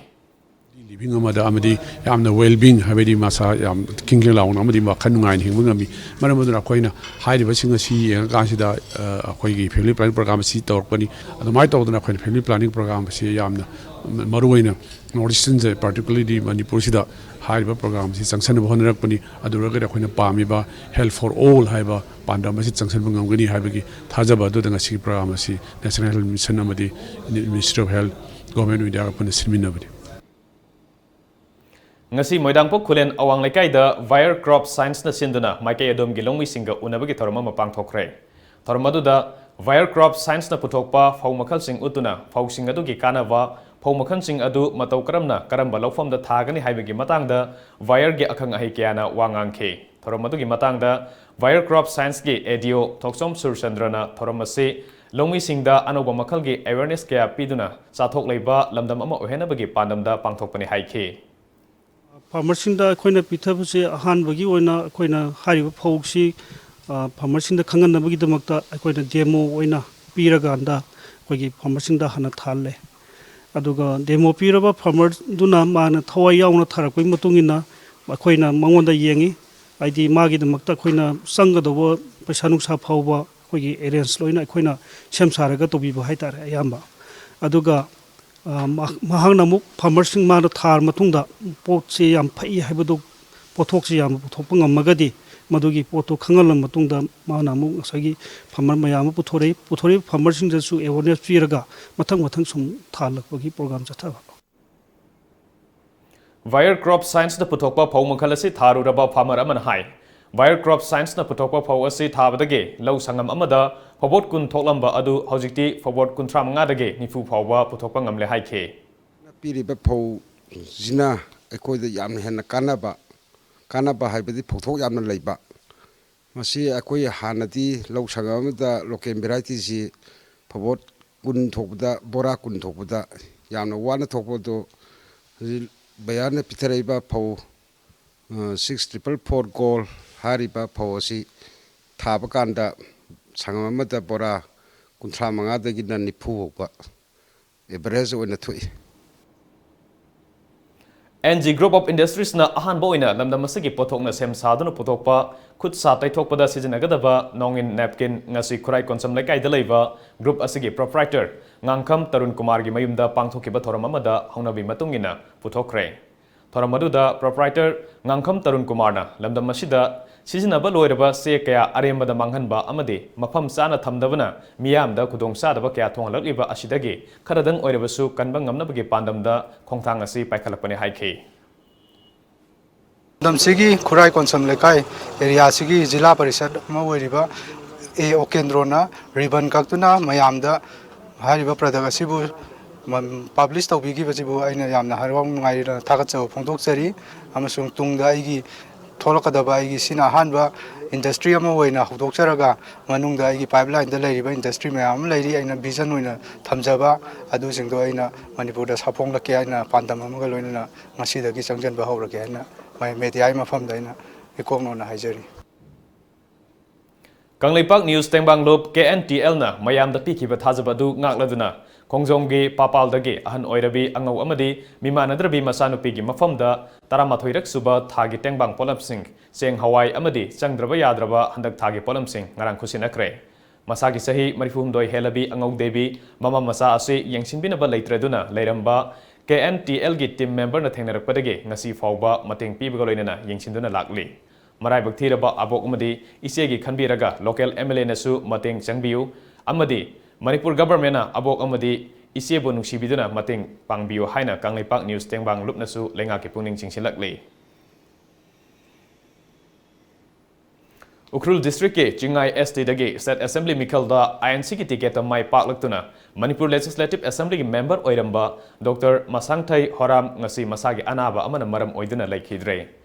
Living ꯑꯃꯗ ꯑꯃꯗꯤ ꯌꯥꯝꯅ well being, ꯍꯥꯏꯕꯗꯤ ꯃꯁꯥ ꯌꯥꯝ ꯈꯤꯡ ꯈꯤꯡ ꯂꯥꯎꯅ ꯑꯃꯗꯤ ꯋꯥꯈꯜ ꯅꯨꯡꯉꯥꯏꯅ ꯍꯤꯡꯕ ꯉꯝꯃꯤ꯫ ꯃꯔꯝ ꯑꯗꯨꯅ ꯑꯩꯈꯣꯏꯅ ꯍꯥꯏꯔꯤꯕꯁꯤꯡ ꯑꯁꯤ ꯌꯦꯡꯉꯀꯥꯟꯁꯤꯗ, ꯑ, ꯑꯩꯈꯣꯏꯒꯤ family planning program ꯑꯁꯤ ꯇꯧꯔꯛꯄꯅꯤ꯫ ꯑꯗꯨꯃꯥꯏꯅ ꯇꯧꯗꯅ ꯑꯩꯈꯣꯏꯅ family planning program ꯑꯁꯤ ꯌꯥꯝꯅ ꯃꯔꯨ ꯑꯣꯏꯅ North Easternꯁꯦ, particularly ꯃꯅꯤꯄꯨꯔꯁꯤꯗ ꯍꯥꯏꯔꯤꯕ program ꯑꯁꯤ ꯆꯪꯁꯟꯅꯕ ꯍꯣꯠꯅꯔꯛꯄꯅꯤ꯫ ꯑꯗꯨ ꯑꯣꯏꯔꯒꯗꯤ ꯑꯩꯈꯣꯏꯅ ꯄꯥꯝꯃꯤꯕ Health for All ꯍꯥꯏꯕ ꯄꯥꯟꯗꯝ ꯑꯁꯤ ꯆꯪꯁꯟꯕ ꯉꯝꯒꯅꯤ ꯍꯥꯏꯕꯒꯤ ꯊꯥꯖꯕ ꯑꯗꯨꯗ ꯉꯁꯤꯒꯤ program ꯑꯁꯤ National Health Mission ꯑꯃꯗꯤ Ministry of Health, Government of Indiaꯒ ꯄꯨꯟꯅ ꯁꯤꯟꯃꯤꯟꯅꯕꯅꯤ꯫ ꯉꯁꯤ ꯃꯣꯏꯗꯥꯡꯄꯣꯛ ꯈꯨꯂꯦꯟ ꯑꯋꯥꯡ ꯂꯩꯀꯥꯏꯗ Bayer Crop Scienceꯅ ꯁꯤꯟꯗꯨꯅ ꯃꯥꯏꯀꯩ ꯑꯗꯣꯝꯒꯤ ꯂꯧꯃꯤꯁꯤꯡꯒ ꯎꯅꯕꯒꯤ ꯊꯧꯔꯝ ꯑꯃ ꯄꯥꯡꯊꯣꯛꯈ꯭ꯔꯦ꯫ ꯊꯧꯔꯝ ꯑꯗꯨꯗ Bayer Crop Scienceꯅ ꯄꯨꯊꯣꯛꯄ ꯐꯧ ꯃꯈꯜꯁꯤꯡ ꯎꯠꯇꯨꯅ ꯐꯧꯁꯤꯡ ꯑꯗꯨꯒꯤ ꯀꯥꯟꯅꯕ, ꯐꯧ ꯃꯈꯜꯁꯤꯡ ꯑꯗꯨ ꯃꯇꯧ ꯀꯔꯝꯅ ꯀꯔꯝꯕ ꯂꯧꯐꯝꯗ ꯊꯥꯒꯅꯤ ꯍꯥꯏꯕꯒꯤ ꯃꯇꯥꯡꯗ Bayerꯒꯤ ꯑꯈꯪ ꯑꯍꯩ ꯀꯌꯥꯅ ꯋꯥ ꯉꯥꯡꯈꯤ꯫ ꯊꯧꯔꯝ ꯑꯗꯨꯒꯤ ꯃꯇꯥꯡꯗ Bayer Crop Scienceꯀꯤ ADO ꯊꯣꯛꯆꯣꯝ ꯁꯨꯔꯆꯟꯗ꯭ꯔꯅ ꯊꯧꯔꯝ ꯑꯁꯤ ꯂꯧꯃꯤꯁꯤꯡꯗ ꯑꯅꯧꯕ ꯃꯈꯜꯒꯤ awareness ꯀꯌꯥ ꯄꯤꯗꯨꯅ ꯆꯥꯊꯣꯛ ꯂꯩꯕ ꯂꯝꯗꯝ ꯑꯃ ꯑꯣꯏꯍꯟꯅꯕꯒꯤ ꯄꯥꯟꯗꯝꯗ ꯄꯥꯡꯊꯣꯛꯄꯅꯤ ꯍꯥꯏꯈꯤ꯫ Farmerꯁꯤꯡꯗ ꯑꯩꯈꯣꯏꯅ ꯄꯤꯊꯕꯁꯦ ꯑꯍꯥꯟꯕꯒꯤ ꯑꯣꯏꯅ ꯑꯩꯈꯣꯏꯅ ꯍꯥꯏꯔꯤꯕ ꯐꯧꯁꯤ, ꯑ, farmerꯁꯤꯡꯗ ꯈꯪꯍꯟꯅꯕꯒꯤꯗꯃꯛꯇ ꯑꯩꯈꯣꯏꯅ demo ꯑꯣꯏꯅ ꯄꯤꯔꯀꯥꯟꯗ ꯑꯩꯈꯣꯏꯒꯤ farmerꯁꯤꯡꯗ ꯍꯥꯟꯅ ꯊꯥꯍꯜꯂꯦ꯫ ꯑꯗꯨꯒ demo ꯄꯤꯔꯕ farmerꯗꯨꯅ ꯃꯥꯅ ꯊꯋꯥꯏ ꯌꯥꯎꯅ ꯊꯥꯔꯛꯄꯒꯤ ꯃꯇꯨꯡ ꯏꯟꯅ ꯑꯩꯈꯣꯏꯅ ꯃꯉꯣꯟꯗ ꯌꯦꯡꯉꯤ꯫ ꯍꯥꯏꯗꯤ ꯃꯥꯒꯤꯗꯃꯛꯇ ꯑꯩꯈꯣꯏꯅ ꯆꯪꯒꯗꯧꯕ ꯄꯩꯁꯥ ꯅꯨꯡꯁꯥ ꯐꯥꯎꯕ ꯑꯩꯈꯣꯏꯒꯤ arrange ꯂꯣꯏꯅ ꯑꯩꯈꯣꯏꯅ ꯁꯦꯝ ꯁꯥꯔꯒ ꯇꯧꯕꯤꯕ ꯍꯥꯏꯇꯥꯔꯦ ꯑꯌꯥꯝꯕ꯫ ꯑꯗꯨꯒ, ꯑ, ꯃꯍꯥꯛꯅ ꯑꯃꯨꯛ farmerꯁꯤꯡ ꯃꯥꯅ ꯊꯥꯔ ꯃꯇꯨꯡꯗ ꯄꯣꯠꯁꯤ ꯌꯥꯝ ꯐꯩ ꯍꯥꯏꯕꯗꯨ, ꯄꯣꯠꯊꯣꯛꯁꯤ ꯌꯥꯝꯅ ꯄꯨꯊꯣꯛꯄ ꯉꯝꯃꯒꯗꯤ ꯃꯗꯨꯒꯤ ꯄꯣꯠꯇꯣ ꯈꯪꯍꯜꯂ ꯃꯇꯨꯡꯗ ꯃꯥꯅ ꯑꯃꯨꯛ ꯉꯁꯥꯏꯒꯤ farmer ꯃꯌꯥꯝ ꯑꯃ ꯄꯨꯊꯣꯔꯛꯏ꯫ ꯄꯨꯊꯣꯔꯛꯏꯕ farmerꯁꯤꯡꯗꯁꯨ awareness ꯄꯤꯔꯒ ꯃꯊꯪ ꯃꯊꯪ ꯁꯨꯝ ꯊꯥꯍꯜꯂꯛꯄꯒꯤ program ꯆꯠꯊꯕ꯫ Bayer Crop Scienceꯅ ꯄꯨꯊꯣꯛꯄ ꯐꯧ ꯃꯈꯜ ꯑꯁꯤ ꯊꯥꯔꯨꯔꯕ farmer ꯑꯃꯅ ꯍꯥꯏ, Bayer Crop Scienceꯅ ꯄꯨꯊꯣꯛꯄ ꯐꯧ ꯑꯁꯤ ꯊꯥꯕꯗꯒꯤ ꯂꯧ ꯁꯪꯉꯝ ꯑꯃꯗ ꯐꯧꯕꯣꯠ ꯀꯨꯟ ꯊꯣꯛꯂꯝꯕ ꯑꯗꯨ ꯍꯧꯖꯤꯛꯇꯤ ꯐꯧꯕꯣꯠ ꯀꯨꯟꯊ꯭ꯔꯥ ꯃꯉꯥꯗꯒꯤ ꯅꯤꯐꯨ ꯐꯥꯎꯕ ꯄꯨꯊꯣꯛꯄ ꯉꯝꯂꯦ ꯍꯥꯏꯈꯤ꯫ ꯄꯤꯔꯤꯕ ꯐꯧꯁꯤꯅ ꯑꯩꯈꯣꯏꯗ ꯌꯥꯝꯅ ꯍꯦꯟꯅ ꯀꯥꯟꯅꯕ, ꯀꯥꯟꯅꯕ ꯍꯥꯏꯕꯗꯤ ꯐꯧꯊꯣꯛ ꯌꯥꯝꯅ ꯂꯩꯕ꯫ ꯃꯁꯤ ꯑꯩꯈꯣꯏ ꯍꯥꯟꯅꯗꯤ ꯂꯧ ꯁꯪꯉꯝ ꯑꯃꯗ local varietyꯁꯤ ꯐꯧꯕꯣꯠ ꯀꯨꯟ ꯊꯣꯛꯄꯗ, ꯕꯣꯔꯥ ꯀꯨꯟ ꯊꯣꯛꯄꯗ ꯌꯥꯝꯅ ꯋꯥꯅ ꯊꯣꯛꯄ ꯑꯗꯨ ꯍꯧꯖꯤꯛ Bayerꯅ ꯄꯤꯊꯔꯛꯏꯕ ꯐꯧ, ꯑ, six triple four Gold ꯍꯥꯏꯔꯤꯕ ꯐꯧ ꯑꯁꯤ ꯊꯥꯕ ꯀꯥꯟꯗ ꯁꯪꯉꯝ ꯑꯃꯗ ꯕꯣꯔꯥ ꯀꯨꯟꯊ꯭ꯔꯥ ꯃꯉꯥꯗꯒꯤꯅ ꯅꯤꯐꯨ ꯐꯥꯎꯕ average ꯑꯣꯏꯅ ꯊꯣꯛꯏ꯫ NG Group of Industriesꯅ ꯑꯍꯥꯟꯕ ꯑꯣꯏꯅ ꯂꯝꯗꯝ ꯑꯁꯤꯒꯤ ꯄꯣꯠꯊꯣꯛꯅ ꯁꯦꯝ ꯁꯥꯗꯨꯅ ꯄꯨꯊꯣꯛꯄ ꯈꯨꯠ ꯁꯥ ꯇꯩꯊꯣꯛꯄꯗ ꯁꯤꯖꯤꯟꯅꯒꯗꯕ ꯅꯣꯡꯏꯟ napkin ꯉꯁꯤ ꯈꯨꯔꯥꯏ ꯀꯣꯟꯁꯝ ꯂꯩꯀꯥꯏꯗ ꯂꯩꯕ group ꯑꯁꯤꯒꯤ proprietor ꯉꯥꯡꯈꯝ ꯇꯔꯨꯟ ꯀꯨꯃꯥꯔꯒꯤ ꯃꯌꯨꯝꯗ ꯄꯥꯡꯊꯣꯛꯈꯤꯕ ꯊꯧꯔꯝ ꯑꯃꯗ ꯍꯧꯅꯕꯤ ꯃꯇꯨꯡ ꯏꯟꯅ ꯄꯨꯊꯣꯛꯈ꯭ꯔꯦ꯫ ꯊꯧꯔꯝ ꯑꯗꯨꯗ proprietor ꯉꯥꯡꯈꯝ ꯇꯔꯨꯟ ꯀꯨꯃꯥꯔꯅ ꯂꯝꯗꯝ ꯑꯁꯤꯗ ꯁꯤꯖꯤꯟꯅꯕ ꯂꯣꯏꯔꯕ ꯆꯦ ꯀꯌꯥ ꯑꯔꯦꯝꯕꯗ ꯃꯥꯡꯍꯟꯕ ꯑꯃꯗꯤ ꯃꯐꯝ ꯆꯥꯅ ꯊꯝꯗꯕꯅ ꯃꯤꯌꯥꯝꯗ ꯈꯨꯗꯣꯡꯆꯥꯗꯕ ꯀꯌꯥ ꯊꯣꯛꯍꯜꯂꯛꯂꯤꯕ ꯑꯁꯤꯗꯒꯤ ꯈꯔꯗꯪ ꯑꯣꯏꯔꯕꯁꯨ ꯀꯟꯕ ꯉꯝꯅꯕꯒꯤ ꯄꯥꯟꯗꯝꯗ ꯈꯣꯡꯊꯥꯡ ꯑꯁꯤ ꯄꯥꯏꯈꯠꯂꯛꯄꯅꯤ ꯍꯥꯏꯈꯤ꯫ ꯂꯝꯗꯝꯁꯤꯒꯤ ꯈꯨꯔꯥꯏ ꯀꯣꯟꯁꯝ ꯂꯩꯀꯥꯏ areaꯁꯤꯒꯤ ꯖꯤꯂꯥ ꯄꯔꯤꯁꯠ ꯑꯃ ꯑꯣꯏꯔꯤꯕ ꯑꯦ ꯑꯣꯀꯦꯟꯗ꯭ꯔꯣꯅ ribbon ꯀꯛꯇꯨꯅ ꯃꯌꯥꯝꯗ ꯍꯥꯏꯔꯤꯕ product ꯑꯁꯤꯕꯨ ꯃ-, publish ꯇꯧꯕꯤꯈꯤꯕꯁꯤꯕꯨ ꯑꯩꯅ ꯌꯥꯝꯅ ꯍꯔꯥꯎ ꯅꯨꯡꯉꯥꯏꯅ ꯊꯥꯒꯠꯆꯕ ꯐꯣꯡꯗꯣꯛꯆꯔꯤ꯫ ꯑꯃꯁꯨꯡ ꯇꯨꯡꯗ ꯑꯩꯒꯤ ꯊꯣꯛꯂꯛꯀꯗꯕ ꯑꯩꯒꯤ ꯁꯤꯅ ꯑꯍꯥꯟꯕ industry ꯑꯃ ꯑꯣꯏꯅ ꯍꯧꯗꯣꯛꯆꯔꯒ ꯃꯅꯨꯡꯗ ꯑꯩꯒꯤ pipelineꯗ ꯂꯩꯔꯤꯕ industry ꯃꯌꯥꯝ ꯑꯃ ꯂꯩꯔꯤ꯫ ꯑꯩꯅ vision ꯑꯣꯏꯅ ꯊꯝꯖꯕ ꯑꯗꯨꯁꯤꯡꯗꯣ ꯑꯩꯅ ꯃꯅꯤꯄꯨꯔꯗ ꯁꯥꯐꯣꯡꯂꯛꯀꯦ ꯍꯥꯏꯅ ꯄꯥꯟꯗꯝ ꯑꯃꯒ ꯂꯣꯏꯅꯅ ꯉꯁꯤꯗꯒꯤ ꯆꯪꯁꯤꯟꯕ ꯍꯧꯔꯒꯦ ꯍꯥꯏꯅ ꯃ-, mediaꯒꯤ ꯃꯐꯝꯗ ꯑꯩꯅ ꯏꯀꯣꯛꯅꯧꯅ ꯍꯥꯏꯖꯔꯤ꯫ ꯀꯪꯂꯩꯄꯥꯛ News ꯇꯦꯡꯕꯥꯡ ꯂꯨꯞ KNTLꯅ ꯃꯌꯥꯝꯗ ꯄꯤꯈꯤꯕ ꯊꯥꯖꯕ ꯑꯗꯨ ꯉꯥꯛꯂꯗꯨꯅ ꯈꯣꯡꯖꯣꯝꯒꯤ ꯄꯥꯄꯥꯜꯗꯒꯤ ꯑꯍꯟ ꯑꯣꯏꯔꯕꯤ ꯑꯉꯧ ꯑꯃꯗꯤ ꯃꯤꯃꯥꯟꯅꯗ꯭ꯔꯕꯤ ꯃꯆꯥꯅꯨꯄꯤꯒꯤ ꯃꯐꯝꯗ ꯇꯔꯥꯃꯥꯊꯣꯏꯔꯛ ꯁꯨꯕ ꯊꯥꯒꯤ ꯇꯦꯡꯕꯥꯡ ꯄꯣꯠꯂꯝꯁꯤꯡ, ꯆꯦꯡ ꯍꯋꯥꯏ ꯑꯃꯗꯤ ꯆꯪꯗ꯭ꯔꯕ ꯌꯥꯗ꯭ꯔꯕ ꯍꯟꯗꯛ ꯊꯥꯒꯤ ꯄꯣꯠꯂꯝꯁꯤꯡ ꯉꯔꯥꯡ ꯈꯨꯠꯁꯤꯟꯅꯈ꯭ꯔꯦ꯫ ꯃꯁꯥꯒꯤ ꯆꯍꯤ ꯃꯔꯤꯐꯨ ꯍꯨꯝꯗꯣꯏ ꯍꯦꯜꯂꯕꯤ ꯑꯉꯧ ꯗꯦꯕꯤ ꯃꯃꯥ ꯃꯆꯥ ꯑꯁꯤ ꯌꯦꯡꯁꯤꯟꯕꯤꯅꯕ ꯂꯩꯇ꯭ꯔꯗꯨꯅ ꯂꯩꯔꯝꯕ KNTLꯒꯤ team memberꯅ ꯊꯦꯡꯅꯔꯛꯄꯗꯒꯤ ꯉꯁꯤ ꯐꯥꯎꯕ ꯃꯇꯦꯡ ꯄꯤꯕꯒ ꯂꯣꯏꯅꯅ ꯌꯦꯡꯁꯤꯟꯗꯨꯅ ꯂꯥꯛꯂꯤ꯫ ꯃꯔꯥꯏꯕꯛ ꯊꯤꯔꯕ ꯑꯕꯣꯛ ꯑꯃꯗꯤ ꯏꯆꯦꯒꯤ ꯈꯟꯕꯤꯔꯒ local M L A ꯅꯁꯨ ꯃꯇꯦꯡ ꯆꯪꯕꯤꯌꯨ ꯑꯃꯗꯤ ꯃꯅꯤꯄꯨꯔ government ꯅ ꯑꯕꯣꯛ ꯑꯃꯗꯤ ꯏꯆꯦꯕꯨ ꯅꯨꯡꯁꯤꯕꯤꯗꯨꯅ ꯃꯇꯦꯡ ꯄꯥꯡꯕꯤꯌꯨ ꯍꯥꯏꯅ ꯀꯪꯂꯩꯄꯥꯛ News ꯇꯦꯡꯕꯥꯡ ꯂꯨꯞꯅꯁꯨ ꯂꯩꯉꯥꯛꯀꯤ ꯄꯨꯛꯅꯤꯡ ꯆꯤꯡꯁꯤꯜꯂꯛꯂꯤ꯫ ꯎꯈ꯭ꯔꯨꯜ district ꯀꯤ ꯆꯤꯡꯉꯥꯏ S T ꯗꯒꯤ State Assembly ꯃꯤꯈꯜꯗ I N C ꯒꯤ ticket ꯇ ꯃꯥꯏ ꯄꯥꯛꯂꯛꯇꯨꯅ ꯃꯅꯤꯄꯨꯔ Legislative Assembly ꯒꯤ member ꯑꯣꯏꯔꯝꯕ Doctor ꯃꯁꯥꯡꯊꯩ ꯍꯣꯔꯥꯝ ꯉꯁꯤ ꯃꯁꯥꯒꯤ ꯑꯅꯥꯕ ꯑꯃꯅ ꯃꯔꯝ ꯑꯣꯏꯗꯨꯅ ꯂꯩꯈꯤꯗ꯭ꯔꯦ꯫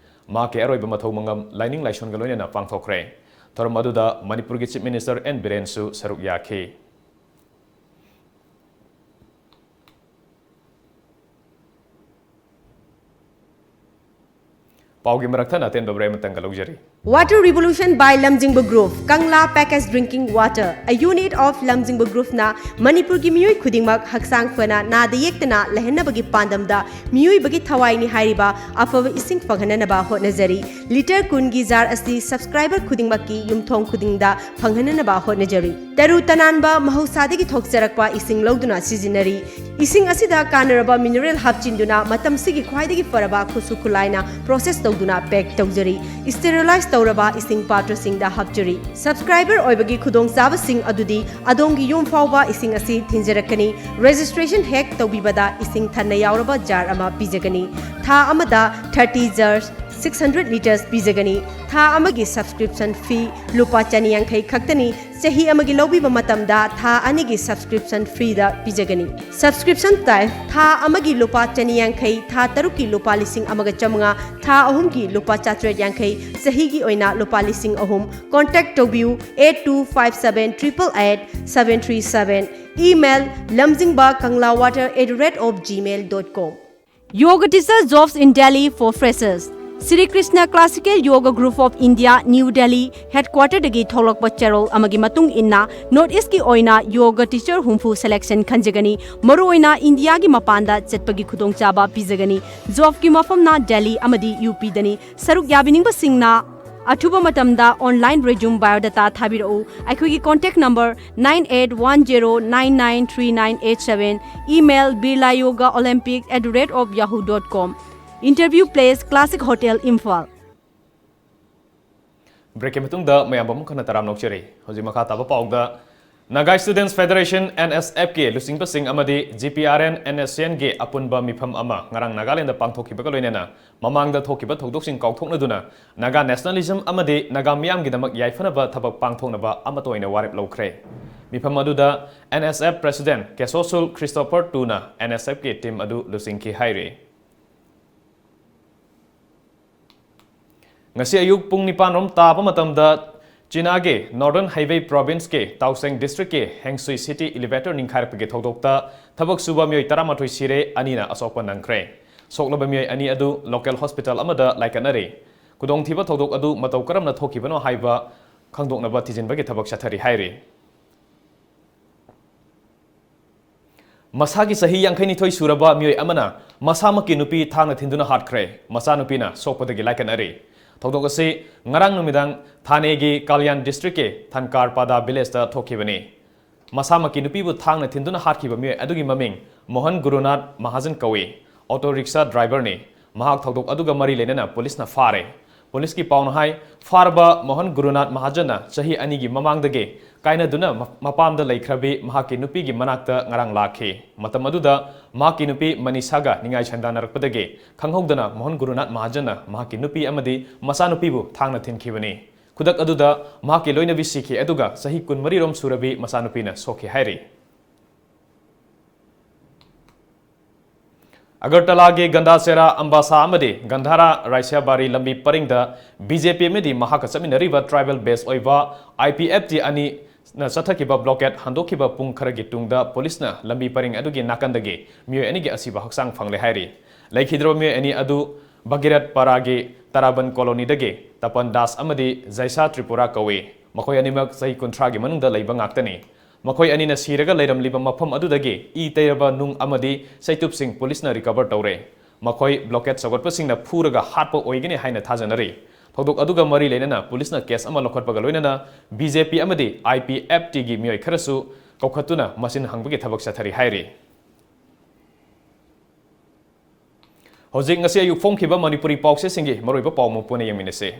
ꯃꯍꯥꯛꯀꯤ ꯑꯔꯣꯏꯕ ꯃꯊꯧ ꯃꯉꯝ ꯂꯥꯏꯅꯤꯡ ꯂꯥꯏꯁꯣꯟꯒ ꯂꯣꯏꯅꯅ ꯄꯥꯡꯊꯣꯛꯈ꯭ꯔꯦ꯫ ꯊꯧꯔꯝ ꯑꯗꯨꯗ ꯃꯅꯤꯄꯨꯔꯒꯤ Chief Minister N ꯕꯤꯔꯦꯟꯁꯨ ꯁꯔꯨꯛ ꯌꯥꯈꯤ꯫ ꯄꯥꯎꯒꯤ ꯃꯔꯛ ꯊꯠꯅ ꯑꯇꯦꯟꯕ break ꯑꯃꯇꯪꯒ ꯂꯧꯖꯔꯤ꯫ Water Revolution by Lamjingba Group, Kangla Packaged Drinking Water, a unit of Lamjingba Group ꯅ ꯃꯅꯤꯄꯨꯔꯒꯤ ꯃꯤꯑꯣꯏ ꯈꯨꯗꯤꯡꯃꯛ ꯍꯛꯆꯥꯡ ꯐꯅ ꯅꯥꯗ ꯌꯦꯛꯇꯅ ꯂꯩꯍꯟꯅꯕꯒꯤ ꯄꯥꯟꯗꯝꯗ ꯃꯤꯑꯣꯏꯕꯒꯤ ꯊꯋꯥꯏꯅꯤ ꯍꯥꯏꯔꯤꯕ ꯑꯐꯕ ꯏꯁꯤꯡ ꯐꯪꯍꯟꯅꯅꯕ ꯍꯣꯠꯅꯖꯔꯤ꯫ Litre ꯀꯨꯟꯒꯤ jar ꯑꯁꯤ subscriber ꯈꯨꯗꯤꯡꯃꯛꯀꯤ ꯌꯨꯝꯊꯣꯡ ꯈꯨꯗꯤꯡꯗ ꯐꯪꯍꯟꯅꯅꯕ ꯍꯣꯠꯅꯖꯔꯤ꯫ ꯇꯔꯨ ꯇꯅꯥꯟꯕ ꯃꯍꯧꯁꯥꯗꯒꯤ ꯊꯣꯛꯆꯔꯛꯄ ꯏꯁꯤꯡ ꯂꯧꯗꯨꯅ ꯁꯤꯖꯤꯟꯅꯔꯤ꯫ ꯏꯁꯤꯡ ꯑꯁꯤꯗ ꯀꯥꯟꯅꯔꯕ mineral ꯍꯥꯞꯆꯤꯟꯗꯨꯅ ꯃꯇꯝꯁꯤꯒꯤ ꯈ꯭ꯋꯥꯏꯗꯒꯤ ꯐꯔꯕ ꯈꯨꯠꯁꯨ ꯈꯨꯠꯂꯥꯏꯅ process ꯇꯧꯗꯨꯅ pack ꯇꯧꯖꯔꯤ꯫ Sterilize ꯇꯧꯔꯕ ꯏꯁꯤꯡ ꯄꯥꯇ꯭ꯔꯁꯤꯡꯗ ꯍꯥꯞꯆꯔꯤ꯫ Subscriber ꯑꯣꯏꯕꯒꯤ ꯈꯨꯗꯣꯡꯆꯥꯕꯁꯤꯡ ꯑꯗꯨꯗꯤ ꯑꯗꯣꯝꯒꯤ ꯌꯨꯝ ꯐꯥꯎꯕ ꯏꯁꯤꯡ ꯑꯁꯤ ꯊꯤꯟꯖꯔꯛꯀꯅꯤ꯫ Registration ꯍꯦꯛ ꯇꯧꯕꯤꯕꯗ ꯏꯁꯤꯡ ꯊꯟꯅ ꯌꯥꯎꯔꯕ jar ꯑꯃ ꯄꯤꯖꯒꯅꯤ꯫ ꯊꯥ ꯑꯃꯗ thirty jars, six hundred litres ꯄꯤꯖꯒꯅꯤ꯫ ꯊꯥ ꯑꯃꯒꯤ subscription fee ꯂꯨꯄꯥ ꯆꯅꯤ ꯌꯥꯡꯈꯩ ꯈꯛꯇꯅꯤ꯫ ꯆꯍꯤ ꯑꯃꯒꯤ ꯂꯧꯕꯤꯕ ꯃꯇꯝꯗ ꯊꯥ ꯑꯅꯤꯒꯤ subscription free ꯗ ꯄꯤꯖꯒꯅꯤ꯫ Subscription type ꯊꯥ ꯑꯃꯒꯤ ꯂꯨꯄꯥ ꯆꯅꯤ ꯌꯥꯡꯈꯩ, ꯊꯥ ꯇꯔꯨꯛꯀꯤ ꯂꯨꯄꯥ ꯂꯤꯁꯤꯡ ꯑꯃꯒ ꯆꯥꯃꯉꯥ, ꯊꯥ ꯑꯍꯨꯝꯒꯤ ꯂꯨꯄꯥ ꯆꯥꯇ꯭ꯔꯦꯠ ꯌꯥꯡꯈꯩ, ꯆꯍꯤꯒꯤ ꯑꯣꯏꯅ ꯂꯨꯄꯥ ꯂꯤꯁꯤꯡ ꯑꯍꯨꯝ꯫ Contact ꯇꯧꯕꯤꯌꯨ eight two five seven triple eight seven three seven, email lamjingba kangla water at the rate of gmail dot com. Yoga teacher jobs in Delhi for freshers. Sri Krishna Classical Yoga Group of India, New Delhi headquarter ꯗꯒꯤ ꯊꯣꯛꯂꯛꯄ ꯆꯦꯔꯣꯜ ꯑꯃꯒꯤ ꯃꯇꯨꯡ ꯏꯟꯅ North East ꯀꯤ ꯑꯣꯏꯅ yoga teacher ꯍꯨꯝꯐꯨ selection ꯈꯟꯖꯒꯅꯤ꯫ ꯃꯔꯨꯑꯣꯏꯅ ꯏꯟꯗꯤꯌꯥꯒꯤ ꯃꯄꯥꯟꯗ ꯆꯠꯄꯒꯤ ꯈꯨꯗꯣꯡꯆꯥꯕ ꯄꯤꯖꯒꯅꯤ꯫ Job ꯀꯤ ꯃꯐꯝꯅ ꯗꯦꯜꯂꯤ ꯑꯃꯗꯤ ꯌꯨ ꯄꯤ ꯗꯅꯤ꯫ ꯁꯔꯨꯛ ꯌꯥꯕꯤꯅꯤꯡꯕꯁꯤꯡꯅ ꯑꯊꯨꯕ ꯃꯇꯝꯗ online resume biodata ꯊꯥꯕꯤꯔꯛꯎ꯫ ꯑꯩꯈꯣꯏꯒꯤ contact number nine eight one zero nine nine three nine eight seven, email birla yoga olympic at the rate of yahoo dot com. Interview place, Classic Hotel, Imphal. Break ꯀꯤ ꯃꯇꯨꯡꯗ ꯃꯌꯥꯝꯕꯨ ꯑꯃꯨꯛ ꯍꯟꯅ ꯇꯔꯥꯝꯅ ꯑꯣꯛꯆꯔꯤ꯫ ꯍꯧꯖꯤꯛ ꯃꯈꯥ ꯇꯥꯕ ꯄꯥꯎꯗ, Naga Students Federation, N S F ꯀꯤ ꯂꯨꯆꯤꯡꯕꯁꯤꯡ ꯑꯃꯗꯤ G P R N, N S C N ꯒꯤ ꯑꯄꯨꯟꯕ ꯃꯤꯐꯝ ꯑꯃ ꯉꯔꯥꯡ ꯅꯥꯒꯥꯂꯦꯟꯗ ꯄꯥꯡꯊꯣꯛꯈꯤꯕꯒ ꯂꯣꯏꯅꯅ ꯃꯃꯥꯡꯗ ꯊꯣꯛꯈꯤꯕ ꯊꯧꯗꯣꯛꯁꯤꯡ ꯀꯥꯎꯊꯣꯛꯅꯗꯨꯅ Naga nationalism ꯑꯃꯗꯤ ꯅꯥꯒꯥ ꯃꯤꯌꯥꯝꯒꯤꯗꯃꯛ ꯌꯥꯏꯐꯅꯕ ꯊꯕꯛ ꯄꯥꯡꯊꯣꯛꯅꯕ ꯑꯃꯠꯇ ꯑꯣꯏꯅ ꯋꯥꯔꯦꯞ ꯂꯧꯈ꯭ꯔꯦ꯫ ꯃꯤꯐꯝ ꯑꯗꯨꯗ N S F President Kesosul Christopher ꯇꯨꯅ N S F ꯀꯤ team ꯑꯗꯨ ꯂꯨꯆꯤꯡꯈꯤ ꯍꯥꯏꯔꯤ꯫ ꯉꯁꯤ ꯑꯌꯨꯛ ꯄꯨꯡ ꯅꯤꯄꯥꯟ ꯔꯣꯝ ꯇꯥꯕ ꯃꯇꯝꯗ ꯆꯤꯅꯥꯒꯤ Northern Hebei Province ꯀꯤ ꯇꯥꯎꯁꯦꯡ district ꯀꯤ ꯍꯦꯡꯁꯨꯏ city elevator ꯅꯤꯡꯈꯥꯏꯔꯛꯄꯒꯤ ꯊꯧꯗꯣꯛꯇ ꯊꯕꯛ ꯁꯨꯕ ꯃꯤꯑꯣꯏ ꯇꯔꯥꯃꯥꯊꯣꯏ ꯁꯤꯔꯦ, ꯑꯅꯤꯅ ꯑꯁꯣꯛꯄ ꯅꯪꯈ꯭ꯔꯦ꯫ ꯁꯣꯛꯂꯕ ꯃꯤꯑꯣꯏ ꯑꯅꯤ ꯑꯗꯨ local hospital ꯑꯃꯗ ꯂꯥꯏꯀꯠꯅꯔꯤ꯫ ꯈꯨꯗꯣꯡꯊꯤꯕ ꯊꯧꯗꯣꯛ ꯑꯗꯨ ꯃꯇꯧ ꯀꯔꯝꯅ ꯊꯣꯛꯈꯤꯕꯅꯣ ꯍꯥꯏꯕ ꯈꯪꯗꯣꯛꯅꯕ ꯊꯤꯖꯤꯟꯕꯒꯤ ꯊꯕꯛ ꯆꯠꯊꯔꯤ ꯍꯥꯏꯔꯤ꯫ ꯃꯁꯥꯒꯤ ꯆꯍꯤ ꯌꯥꯡꯈꯩꯅꯤꯊꯣꯏ ꯁꯨꯔꯕ ꯃꯤꯑꯣꯏ ꯑꯃꯅ ꯃꯁꯥꯃꯛꯀꯤ ꯅꯨꯄꯤ ꯊꯥꯡꯅ ꯊꯤꯟꯗꯨꯅ ꯍꯥꯠꯈ꯭ꯔꯦ꯫ ꯃꯆꯥꯅꯨꯄꯤꯅ ꯁꯣꯛꯄꯗꯒꯤ ꯂꯥꯏꯀꯠꯅꯔꯤ꯫ ꯊꯧꯗꯣꯛ ꯑꯁꯤ ꯉꯔꯥꯡ ꯅꯨꯃꯤꯗꯥꯡ ꯊꯥꯅꯦꯒꯤ ꯀꯥꯂꯤꯌꯥꯟ district ꯀꯤ ꯊꯟꯀꯥꯔ ꯄꯥꯗꯥ village ꯇ ꯊꯣꯛꯈꯤꯕꯅꯤ꯫ ꯃꯁꯥꯃꯛꯀꯤ ꯅꯨꯄꯤꯕꯨ ꯊꯥꯡꯅ ꯊꯤꯟꯗꯨꯅ ꯍꯥꯠꯈꯤꯕ ꯃꯤꯑꯣꯏ ꯑꯗꯨꯒꯤ ꯃꯃꯤꯡ ꯃꯣꯍꯟ ꯒꯨꯔꯨꯅꯥꯊ ꯃꯍꯥꯖꯟ ꯀꯧꯏ꯫ Auto rickshaw driver ꯅꯤ꯫ ꯃꯍꯥꯛ ꯊꯧꯗꯣꯛ ꯑꯗꯨꯒ ꯃꯔꯤ ꯂꯩꯅꯅ ꯄꯨꯂꯤꯁꯅ ꯐꯥꯔꯦ꯫ ꯄꯨꯂꯤꯁꯀꯤ ꯄꯥꯎꯅ ꯍꯥꯏ, ꯐꯥꯔꯕ ꯃꯣꯍꯟ ꯒꯨꯔꯨꯅꯥꯊ ꯃꯍꯥꯖꯟꯅ ꯆꯍꯤ ꯑꯅꯤꯒꯤ ꯃꯃꯥꯡꯗꯒꯤ ꯀꯥꯏꯅꯗꯨꯅ ꯃ-, ꯃꯄꯥꯝꯗ ꯂꯩꯈ꯭ꯔꯕꯤ ꯃꯍꯥꯛꯀꯤ ꯅꯨꯄꯤꯒꯤ ꯃꯅꯥꯛꯇ ꯉꯔꯥꯡ ꯂꯥꯛꯈꯤ꯫ ꯃꯇꯝ ꯑꯗꯨꯗ ꯃꯍꯥꯛꯀꯤ ꯅꯨꯄꯤ ꯃꯅꯤꯁꯥꯒ ꯅꯤꯡꯉꯥꯏ ꯁꯪꯗꯥꯅꯔꯛꯄꯗꯒꯤ ꯈꯪꯍꯧꯗꯅ ꯃꯣꯍꯟ ꯒꯨꯔꯨꯅꯥꯊ ꯃꯍꯥꯖꯟꯅ ꯃꯍꯥꯛꯀꯤ ꯅꯨꯄꯤ ꯑꯃꯗꯤ ꯃꯆꯥꯅꯨꯄꯤꯕꯨ ꯊꯥꯡꯅ ꯊꯤꯟꯈꯤꯕꯅꯤ꯫ ꯈꯨꯗꯛ ꯑꯗꯨꯗ ꯃꯍꯥꯛꯀꯤ ꯂꯣꯏꯅꯕꯤ ꯁꯤꯈꯤ, ꯑꯗꯨꯒ ꯆꯍꯤ ꯀꯨꯟꯃꯔꯤ ꯔꯣꯝ ꯁꯨꯔꯕꯤ ꯃꯆꯥꯅꯨꯄꯤꯅ ꯁꯣꯛꯈꯤ ꯍꯥꯏꯔꯤ꯫ ꯑꯒꯔꯇꯂꯥꯒꯤ ꯒꯟꯗꯥꯆꯦꯔꯥ ꯑꯝꯕꯥꯁꯥ ꯑꯃꯗꯤ ꯒꯟꯙꯥꯔꯥ ꯔꯥꯏꯁꯤꯌꯥꯕꯥꯔꯤ ꯂꯝꯕꯤ ꯄꯔꯤꯡꯗ B J P ꯑꯃꯗꯤ ꯃꯍꯥꯛꯀ ꯆꯠꯃꯤꯟꯅꯔꯤꯕ tribal base ꯑꯣꯏꯕ I P F T ꯑꯅꯤꯅ ꯆꯠꯊꯈꯤꯕ blockade ꯍꯟꯗꯣꯛꯈꯤꯕ ꯄꯨꯡ ꯈꯔꯒꯤ ꯇꯨꯡꯗ ꯄꯨꯂꯤꯁꯅ ꯂꯝꯕꯤ ꯄꯔꯤꯡ ꯑꯗꯨꯒꯤ ꯅꯥꯀꯟꯗꯒꯤ ꯃꯤꯑꯣꯏ ꯑꯅꯤꯒꯤ ꯑꯁꯤꯕ ꯍꯛꯆꯥꯡ ꯐꯪꯂꯦ ꯍꯥꯏꯔꯤ꯫ ꯂꯩꯈꯤꯗ꯭ꯔꯕ ꯃꯤꯑꯣꯏ ꯑꯅꯤ ꯑꯗꯨ ꯚꯒꯤꯔꯠ ꯄꯥꯔꯥꯒꯤ ꯇꯔꯥꯕꯟ colony ꯗꯒꯤ ꯇꯄꯟ ꯗꯥꯁ ꯑꯃꯗꯤ ꯖꯩꯁꯥ ꯇ꯭ꯔꯤꯄꯨꯔꯥ ꯀꯧꯏ꯫ ꯃꯈꯣꯏ ꯑꯅꯤꯃꯛ ꯆꯍꯤ ꯀꯨꯟꯊ꯭ꯔꯥꯒꯤ ꯃꯅꯨꯡꯗ ꯂꯩꯕ ꯉꯥꯛꯇꯅꯤ꯫ ꯃꯈꯣꯏ ꯑꯅꯤꯅ ꯁꯤꯔꯒ ꯂꯩꯔꯝꯂꯤꯕ ꯃꯐꯝ ꯑꯗꯨꯗꯒꯤ ꯏ ꯇꯩꯔꯕ ꯅꯨꯡ ꯑꯃꯗꯤ ꯆꯩꯇꯨꯞꯁꯤꯡ ꯄꯨꯂꯤꯁꯅ recover ꯇꯧꯔꯦ꯫ ꯃꯈꯣꯏ blockade ꯁꯧꯒꯠꯄꯁꯤꯡꯅ ꯐꯨꯔꯒ ꯍꯥꯠꯄ ꯑꯣꯏꯒꯅꯤ ꯍꯥꯏꯅ ꯊꯥꯖꯅꯔꯤ꯫ ꯊꯧꯗꯣꯛ ꯑꯗꯨꯒ ꯃꯔꯤ ꯂꯩꯅꯅ ꯄꯨꯂꯤꯁꯅ case ꯑꯃ ꯂꯧꯈꯠꯄꯒ ꯂꯣꯏꯅꯅ B J P ꯑꯃꯗꯤ I P F T ꯒꯤ ꯃꯤꯑꯣꯏ ꯈꯔꯁꯨ ꯀꯧꯈꯠꯇꯨꯅ ꯃꯁꯤꯟ ꯍꯪꯕꯒꯤ ꯊꯕꯛ ꯆꯠꯊꯔꯤ ꯍꯥꯏꯔꯤ꯫ ꯍꯧꯖꯤꯛ ꯉꯁꯤ ꯑꯌꯨꯛ ꯐꯣꯡꯈꯤꯕ ꯃꯅꯤꯄꯨꯔꯤ ꯄꯥꯎꯆꯦꯁꯤꯡꯒꯤ ꯃꯔꯨꯑꯣꯏꯕ ꯄꯥꯎ ꯑꯃ ꯄꯨꯟꯅ ꯌꯦꯡꯃꯤꯟꯅꯁꯤ꯫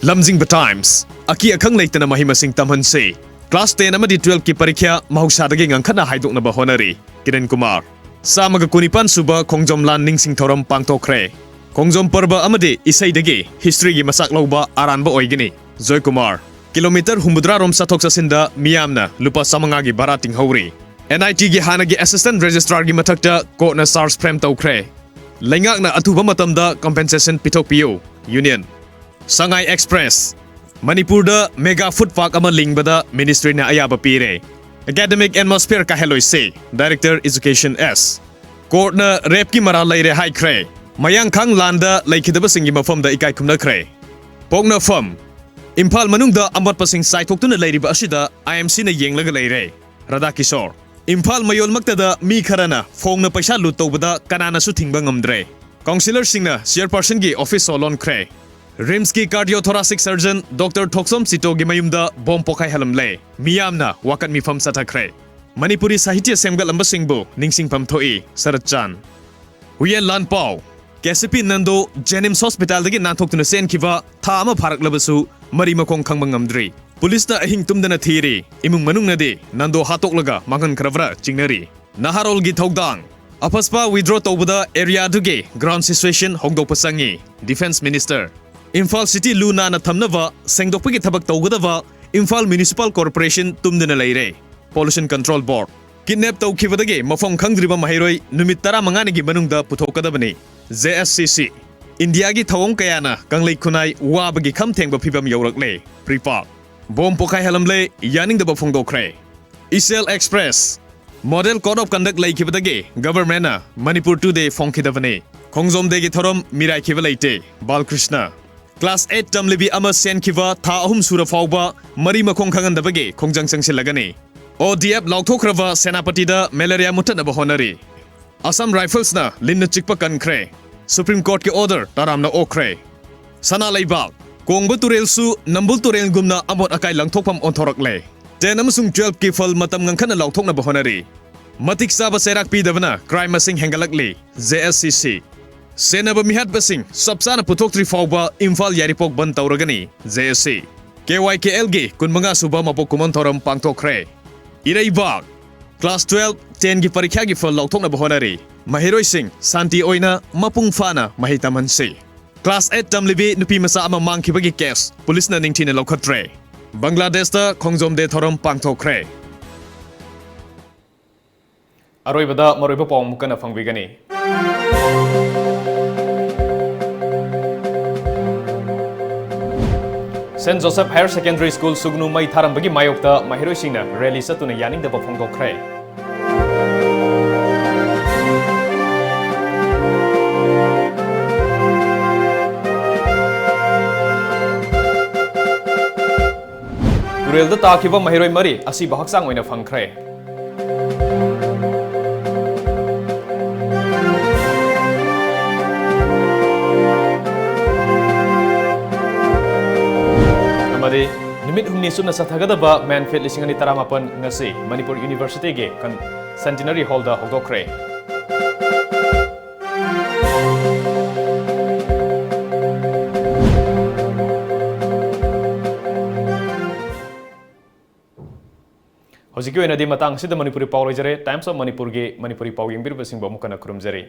ꯂꯝꯖꯤꯡꯕ ꯇꯥꯏꯝꯁ꯫ ꯑꯀꯤ ꯑꯈꯪ ꯂꯩꯇꯅ ꯃꯍꯩ ꯃꯁꯤꯡ ꯇꯝꯍꯟꯁꯤ꯫ ꯀ꯭ꯂꯥꯁ ꯇꯦꯟ ꯑꯃꯗꯤ ꯇꯨꯋꯦꯜꯐꯀꯤ ꯄꯔꯤꯈ꯭ꯌꯥ ꯃꯍꯧꯁꯥꯗꯒꯤ ꯉꯟꯈꯠꯅ ꯍꯥꯏꯗꯣꯛꯅꯕ ꯍꯣꯠꯅꯔꯤ꯫ ꯀꯤꯔꯟ ꯀꯨꯃꯥꯔ꯫ ꯆꯥꯝꯃꯒ ꯀꯨꯟꯅꯤꯄꯥꯟ ꯁꯨꯕ ꯈꯣꯡꯖꯣꯝ ꯂꯥꯟ ꯅꯤꯡꯁꯤꯡ ꯊꯧꯔꯝ ꯄꯥꯡꯊꯣꯛꯈ꯭ꯔꯦ꯫ ꯈꯣꯡꯖꯣꯝ ꯄꯔꯕ ꯑꯃꯗꯤ ꯏꯁꯩꯗꯒꯤ ꯍꯤꯁꯇ꯭ꯔꯤꯒꯤ ꯃꯆꯥꯛ ꯂꯧꯕ ꯑꯔꯥꯟꯕ ꯑꯣꯏꯒꯅꯤ꯫ ꯖꯣꯏ ꯀꯨꯃꯥꯔ꯫ ꯀꯤꯂꯣꯃꯤꯇꯔ ꯍꯨꯝꯐꯨꯇꯔꯥ ꯔꯣꯝ ꯆꯠꯊꯣꯛ ꯆꯠꯁꯤꯟꯗ ꯃꯤꯌꯥꯝꯅ ꯂꯨꯄꯥ ꯆꯥꯃꯉꯥꯒꯤ ꯚꯔꯥ ꯇꯤꯡꯍꯧꯔꯤ꯫ ꯑꯦꯟ ꯑꯥꯏ ꯇꯤꯒꯤ ꯍꯥꯟꯅꯒꯤ ꯑꯦꯁꯤꯁꯇꯦꯟꯠ ꯔꯦꯖꯤꯁꯇ꯭ꯔꯥꯔꯒꯤ ꯃꯊꯛꯇ ꯀꯣꯔꯠꯅ ꯆꯥꯔꯖ ꯐ꯭ꯔꯦꯝ ꯇꯧꯈ꯭ꯔꯦ꯫ ꯂꯩꯉꯥꯛꯅ ꯑꯊꯨꯕ ꯃꯇꯝꯗ ꯀꯝꯄꯦꯟꯁꯦꯁꯟ ꯄꯤꯊꯣꯛꯄꯤꯌꯨ꯫ ꯌꯨꯅꯤꯌꯟ꯫ ꯁꯉꯥꯏ ꯑꯦꯛꯁꯄ꯭ꯔꯦꯁ꯫ ꯃꯅꯤꯄꯨꯔꯗ ꯃꯦꯒꯥ ꯐꯨꯗ ꯄꯥꯔꯛ ꯑꯃ ꯂꯤꯡꯕꯗ ꯃꯤꯅꯤꯁꯇ꯭ꯔꯤꯅ ꯑꯌꯥꯕ ꯄꯤꯔꯦ꯫ ꯑꯦꯀꯥꯗꯦꯃꯤꯛ ꯑꯦꯠꯃꯣꯁꯐꯤꯌꯔ ꯀꯥꯏꯍꯜꯂꯣꯏꯁꯤ꯫ Director education S. ꯀꯣꯔꯠꯅ ꯔꯦꯞꯀꯤ ꯃꯔꯥꯜ ꯂꯩꯔꯦ ꯍꯥꯏꯈ꯭ꯔꯦ꯫ ꯃꯌꯥꯡꯈꯥꯡ ꯂꯥꯟꯗ ꯂꯩꯈꯤꯗꯕꯁꯤꯡꯒꯤ ꯃꯐꯝꯗ ꯏꯀꯥꯏ ꯈꯨꯝꯅꯈ꯭ꯔꯦ꯫ ꯄꯣꯛꯅꯐꯝ꯫ ꯏꯝꯐꯥꯜ ꯃꯅꯨꯡꯗ ꯑꯃꯣꯠꯄꯁꯤꯡ ꯆꯥꯏꯊꯣꯛꯇꯨꯅ ꯂꯩꯔꯤꯕ ꯑꯁꯤꯗ ꯑꯥꯏ ꯑꯦꯝ ꯁꯤꯅ ꯌꯦꯡꯂꯒ ꯂꯩꯔꯦ꯫ ꯔꯥꯙꯥ ꯀꯤꯁꯣꯔ꯫ ꯏꯝꯐꯥꯜ ꯃꯌꯣꯜꯃꯛꯇꯗ ꯃꯤ ꯈꯔꯅ ꯐꯣꯡꯅ ꯄꯩꯁꯥ ꯂꯨꯠ ꯇꯧꯕꯗ ꯀꯅꯥꯅꯁꯨ ꯊꯤꯡꯕ ꯉꯝꯗ꯭ꯔꯦ꯫ ꯀꯥꯎꯟꯁꯤꯂꯔꯁꯤꯡꯅ ꯆꯤꯌꯔꯄꯔꯁꯟꯒꯤ ꯑꯣꯐꯤꯁ ꯁꯣ ꯂꯣꯟꯈ꯭ꯔꯦ꯫ ꯔꯤꯝꯁꯀꯤ ꯀꯥꯔꯗꯤꯑꯣ ꯊꯣꯔꯥꯁꯤꯛ ꯁꯔꯖꯟ ꯗꯣꯛꯇꯔ ꯊꯣꯛꯆꯣꯝ ꯆꯤꯇꯣꯒꯤ ꯃꯌꯨꯝꯗ ꯕꯣꯝ ꯄꯣꯈꯥꯏꯍꯜꯂꯝꯂꯦ꯫ ꯃꯤꯌꯥꯝꯅ ꯋꯥꯀꯠ ꯃꯤꯐꯝ ꯆꯠꯊꯈ꯭ꯔꯦ꯫ ꯃꯅꯤꯄꯨꯔꯤ ꯁꯥꯍꯤꯇ꯭ꯌ ꯁꯦꯝꯒꯠꯂꯝꯕꯁꯤꯡꯕꯨ ꯅꯤꯡꯁꯤꯡꯐꯝ ꯊꯣꯛꯏ꯫ ꯁꯔꯠ ꯆꯥꯟ꯫ ꯍꯨꯌꯦꯟ ꯂꯥꯟ ꯄꯥꯎ꯫ ꯀꯦ ꯁꯤ ꯄꯤ ꯅꯟꯗꯣ ꯖꯦꯅꯤꯝꯁ ꯍꯣꯁꯄꯤꯇꯥꯜꯗꯒꯤ ꯅꯥꯟꯊꯣꯛꯇꯨꯅ ꯆꯦꯟꯈꯤꯕ ꯊꯥ ꯑꯃ ꯐꯥꯔꯛꯂꯕꯁꯨ ꯃꯔꯤ ꯃꯈꯣꯡ ꯈꯪꯕ ꯉꯝꯗ꯭ꯔꯤ꯫ ꯄꯨꯂꯤꯁꯅ ꯑꯍꯤꯡ ꯇꯨꯝꯗꯅ ꯊꯤꯔꯤ꯫ ꯏꯃꯨꯡ ꯃꯅꯨꯡꯅꯗꯤ ꯅꯟꯗꯣ ꯍꯥꯠꯇꯣꯛꯂꯒ ꯃꯥꯡꯍꯟꯈ꯭ꯔꯕ꯭ꯔꯥ ꯆꯤꯡꯅꯔꯤ꯫ ꯅꯍꯥꯔꯣꯜꯒꯤ ꯊꯧꯗꯥꯡ꯫ ꯑꯐꯁꯄꯥ ꯋꯤꯗ꯭ꯔꯣ ꯇꯧꯕꯗ ꯑꯦꯔꯤꯌꯥꯗꯨꯒꯤ ꯒ꯭ꯔꯥꯎꯟ ꯁꯤꯆꯨꯋꯦꯁꯟ ꯍꯣꯡꯗꯣꯛꯄ ꯆꯪꯉꯤ꯫ Defence minister. ꯏꯝꯐꯥꯜ ꯁꯤꯇꯤ ꯂꯨ ꯅꯥꯟꯅ ꯊꯝꯅꯕ ꯁꯦꯡꯗꯣꯛꯄꯒꯤ ꯊꯕꯛ ꯇꯧꯒꯗꯕ ꯏꯝꯐꯥꯜ ꯃ꯭ꯌꯨꯅꯤꯁꯤꯄꯥꯜ ꯀꯣꯔꯄꯣꯔꯦꯁꯟ ꯇꯨꯝꯗꯨꯅ ꯂꯩꯔꯦ꯫ ꯄꯣꯂꯨꯁꯟ ꯀꯟꯇ꯭ꯔꯣꯜ ꯕꯣꯔꯗ꯫ ꯀꯤꯗꯅꯦꯞ ꯇꯧꯈꯤꯕꯗꯒꯤ ꯃꯐꯝ ꯈꯪꯗ꯭ꯔꯤꯕ ꯃꯍꯩꯔꯣꯏ ꯅꯨꯃꯤꯠ ꯇꯔꯥꯃꯉꯥꯅꯤꯒꯤ ꯃꯅꯨꯡꯗ ꯄꯨꯊꯣꯛꯀꯗꯕꯅꯤ꯫ ꯖꯦ ꯑꯦꯁ ꯁꯤ ꯁꯤ꯫ ꯏꯟꯗꯤꯌꯥꯒꯤ ꯊꯧꯑꯣꯡ ꯀꯌꯥꯅ ꯀꯪꯂꯩ ꯈꯨꯟꯅꯥꯏ ꯋꯥꯕꯒꯤ ꯈꯝ ꯊꯦꯡꯕ ꯐꯤꯕꯝ ꯌꯧꯔꯛꯂꯦ꯫ ꯄ꯭ꯔꯤꯄꯥꯛ꯫ ꯕꯣꯝ ꯄꯣꯈꯥꯏꯍꯜꯂꯝꯂꯦ, ꯌꯥꯅꯤꯡꯗꯕ ꯐꯣꯡꯗꯣꯛꯈ꯭ꯔꯦ꯫ Ichel express. Model code of conduct ꯂꯩꯈꯤꯕꯗꯒꯤ ꯒꯚꯔꯟꯃꯦꯟꯠꯅ ꯃꯅꯤꯄꯨꯔ ꯇꯨꯗꯦ ꯐꯣꯡꯈꯤꯗꯕꯅꯤ꯫ ꯈꯣꯡꯖꯣꯝ ꯗꯦꯒꯤ ꯊꯧꯔꯝ ꯃꯤꯔꯥꯏꯈꯤꯕ ꯂꯩꯇꯦ꯫ ꯕꯥꯜꯀ꯭ꯔꯤꯁꯅ꯫ ꯀ꯭ꯂꯥꯁ ꯑꯩꯠ ꯇꯝꯂꯤꯕꯤ ꯑꯃ ꯆꯦꯟꯈꯤꯕ ꯊꯥ ꯑꯍꯨꯝ ꯁꯨꯔ ꯐꯥꯎꯕ ꯃꯔꯤ ꯃꯈꯣꯡ ꯈꯪꯍꯟꯗꯕꯒꯤ ꯈꯣꯡꯖꯪ ꯆꯪꯁꯤꯜꯂꯒꯅꯤ꯫ ꯑꯣ ꯗꯤ ꯑꯦꯐ ꯂꯥꯎꯊꯣꯛꯈ꯭ꯔꯕ ꯁꯦꯅꯥꯄꯇꯤꯗ ꯃꯦꯂꯦꯔꯤꯌꯥ ꯃꯨꯠꯊꯠꯅꯕ ꯍꯣꯠꯅꯔꯤ꯫ ꯑꯁꯥꯝ ꯔꯥꯏꯐꯜꯁꯅ ꯂꯤꯟꯅ ꯆꯤꯛꯄ ꯀꯟꯈ꯭ꯔꯦ꯫ ꯁꯨꯄ꯭ꯔꯤꯝ ꯀꯣꯔꯠꯀꯤ ꯑꯣꯔꯗꯔ ꯇꯔꯥꯝꯅ ꯑꯣꯛꯈ꯭ꯔꯦ꯫ ꯁꯅꯥ ꯂꯩꯕꯥꯛ꯫ ꯀꯣꯡꯕ ꯇꯨꯔꯦꯜꯁꯨ ꯅꯝꯕꯨꯜ ꯇꯨꯔꯦꯜꯒꯨꯝꯅ ꯑꯃꯣꯠ ꯑꯀꯥꯏ ꯂꯪꯊꯣꯛꯐꯝ ꯑꯣꯟꯊꯣꯔꯛꯂꯦ꯫ ꯇꯦꯟ ꯑꯃꯁꯨꯡ ꯇꯨꯋꯦꯜꯐꯀꯤ ꯐꯜ ꯃꯇꯝ ꯉꯟꯈꯠꯅ ꯂꯥꯎꯊꯣꯛꯅꯕ ꯍꯣꯠꯅꯔꯤ꯫ ꯃꯇꯤꯛ ꯆꯥꯕ ꯆꯩꯔꯥꯛ ꯄꯤꯗꯕꯅ ꯀ꯭ꯔꯥꯏꯝ ꯃꯁꯤꯡ ꯍꯦꯟꯒꯠꯂꯛꯂꯤ꯫ ꯖꯦ ꯑꯦꯁ ꯁꯤ ꯁꯤ꯫ ꯁꯦꯟꯅꯕ ꯃꯤꯍꯥꯠꯄꯁꯤꯡ ꯆꯞ ꯆꯥꯅ ꯄꯨꯊꯣꯛꯇ꯭ꯔꯤ ꯐꯥꯎꯕ ꯏꯝꯐꯥꯜ ꯌꯥꯏꯔꯤꯄꯣꯛ ꯕꯟꯗ ꯇꯧꯔꯒꯅꯤ, J S C꯫ K Y K L ꯒꯤ ꯀꯨꯟꯃꯉꯥ ꯁꯨꯕ ꯃꯄꯣꯛ ꯀꯨꯝꯑꯣꯟ ꯊꯧꯔꯝ ꯄꯥꯡꯊꯣꯛꯈ꯭ꯔꯦ꯫ ꯏꯔꯩꯕꯥꯛ꯫ Class twelve, ten ꯒꯤ ꯄꯔꯤꯈ꯭ꯌꯥꯒꯤ ꯐꯜ ꯂꯥꯎꯊꯣꯛꯅꯕ ꯍꯣꯠꯅꯔꯤ꯫ ꯃꯍꯩꯔꯣꯏꯁꯤꯡ ꯁꯥꯟꯇꯤ ꯑꯣꯏꯅ ꯃꯄꯨꯡ ꯐꯥꯅ ꯃꯍꯩ ꯇꯝꯍꯟꯁꯤ꯫ Class eight ꯇꯝꯂꯤꯕꯤ ꯅꯨꯄꯤ ꯃꯆꯥ ꯑꯃ ꯃꯥꯡꯈꯤꯕꯒꯤ ꯀꯦꯁ ꯄꯨꯂꯤꯁꯅ ꯅꯤꯡꯊꯤꯅ ꯂꯧꯈꯠꯇ꯭ꯔꯦ꯫ ꯕꯪꯒ꯭ꯂꯥꯗꯦꯁꯇ ꯈꯣꯡꯖꯣꯝ ꯗꯦ ꯊꯧꯔꯝ ꯄꯥꯡꯊꯣꯛꯈ꯭ꯔꯦ꯫ ꯑꯔꯣꯏꯕꯗ ꯃꯔꯨꯑꯣꯏꯕ ꯄꯥꯎ ꯑꯃꯨꯛ ꯍꯟꯅ ꯐꯪꯕꯤꯒꯅꯤ꯫ Saint Joseph Higher Secondary School ꯁꯨꯒꯅꯨ ꯃꯩ ꯊꯥꯔꯝꯕꯒꯤ ꯃꯥꯌꯣꯛꯇ ꯃꯍꯩꯔꯣꯏꯁꯤꯡꯅ ꯔꯦꯂꯤ ꯆꯠꯇꯨꯅ ꯌꯥꯅꯤꯡꯗꯕ ꯐꯣꯡꯗꯣꯛꯈ꯭ꯔꯦ꯫ ꯇꯨꯔꯦꯜꯗ ꯇꯥꯈꯤꯕ ꯃꯍꯩꯔꯣꯏ ꯃꯔꯤ ꯑꯁꯤꯕ ꯍꯛꯆꯥꯡ ꯑꯣꯏꯅ ꯐꯪꯈ꯭ꯔꯦ꯫ ꯑꯃꯗꯤ ꯅꯨꯃꯤꯠ ꯍꯨꯝꯅꯤ ꯆꯨꯞꯅ ꯆꯠꯊꯒꯗꯕ ꯃꯦꯟꯐꯤꯠ ꯂꯤꯁꯤꯡ ꯑꯅꯤ ꯇꯔꯥꯃꯥꯄꯟ ꯉꯁꯤ ꯃꯅꯤꯄꯨꯔ ꯌꯨꯅꯤꯚꯔꯁꯤꯇꯤꯒꯤ ꯀꯟ-, ꯁꯦꯟꯇꯤꯅꯔꯤ ꯍꯣꯜꯗ ꯍꯧꯗꯣꯛꯈ꯭ꯔꯦ꯫ ꯍꯧꯖꯤꯛꯀꯤ ꯑꯣꯏꯅꯗꯤ ꯃꯇꯥꯡ ꯑꯁꯤꯗ ꯃꯅꯤꯄꯨꯔꯤ ꯄꯥꯎ ꯂꯣꯏꯖꯔꯦ꯫ Times of ꯃꯅꯤꯄꯨꯔꯒꯤ ꯃꯅꯤꯄꯨꯔꯤ ꯄꯥꯎ ꯌꯦꯡꯕꯤꯔꯤꯕꯁꯤꯡꯕꯨ ꯑꯃꯨꯛ ꯍꯟꯅ ꯈꯨꯔꯨꯝꯖꯔꯤ꯫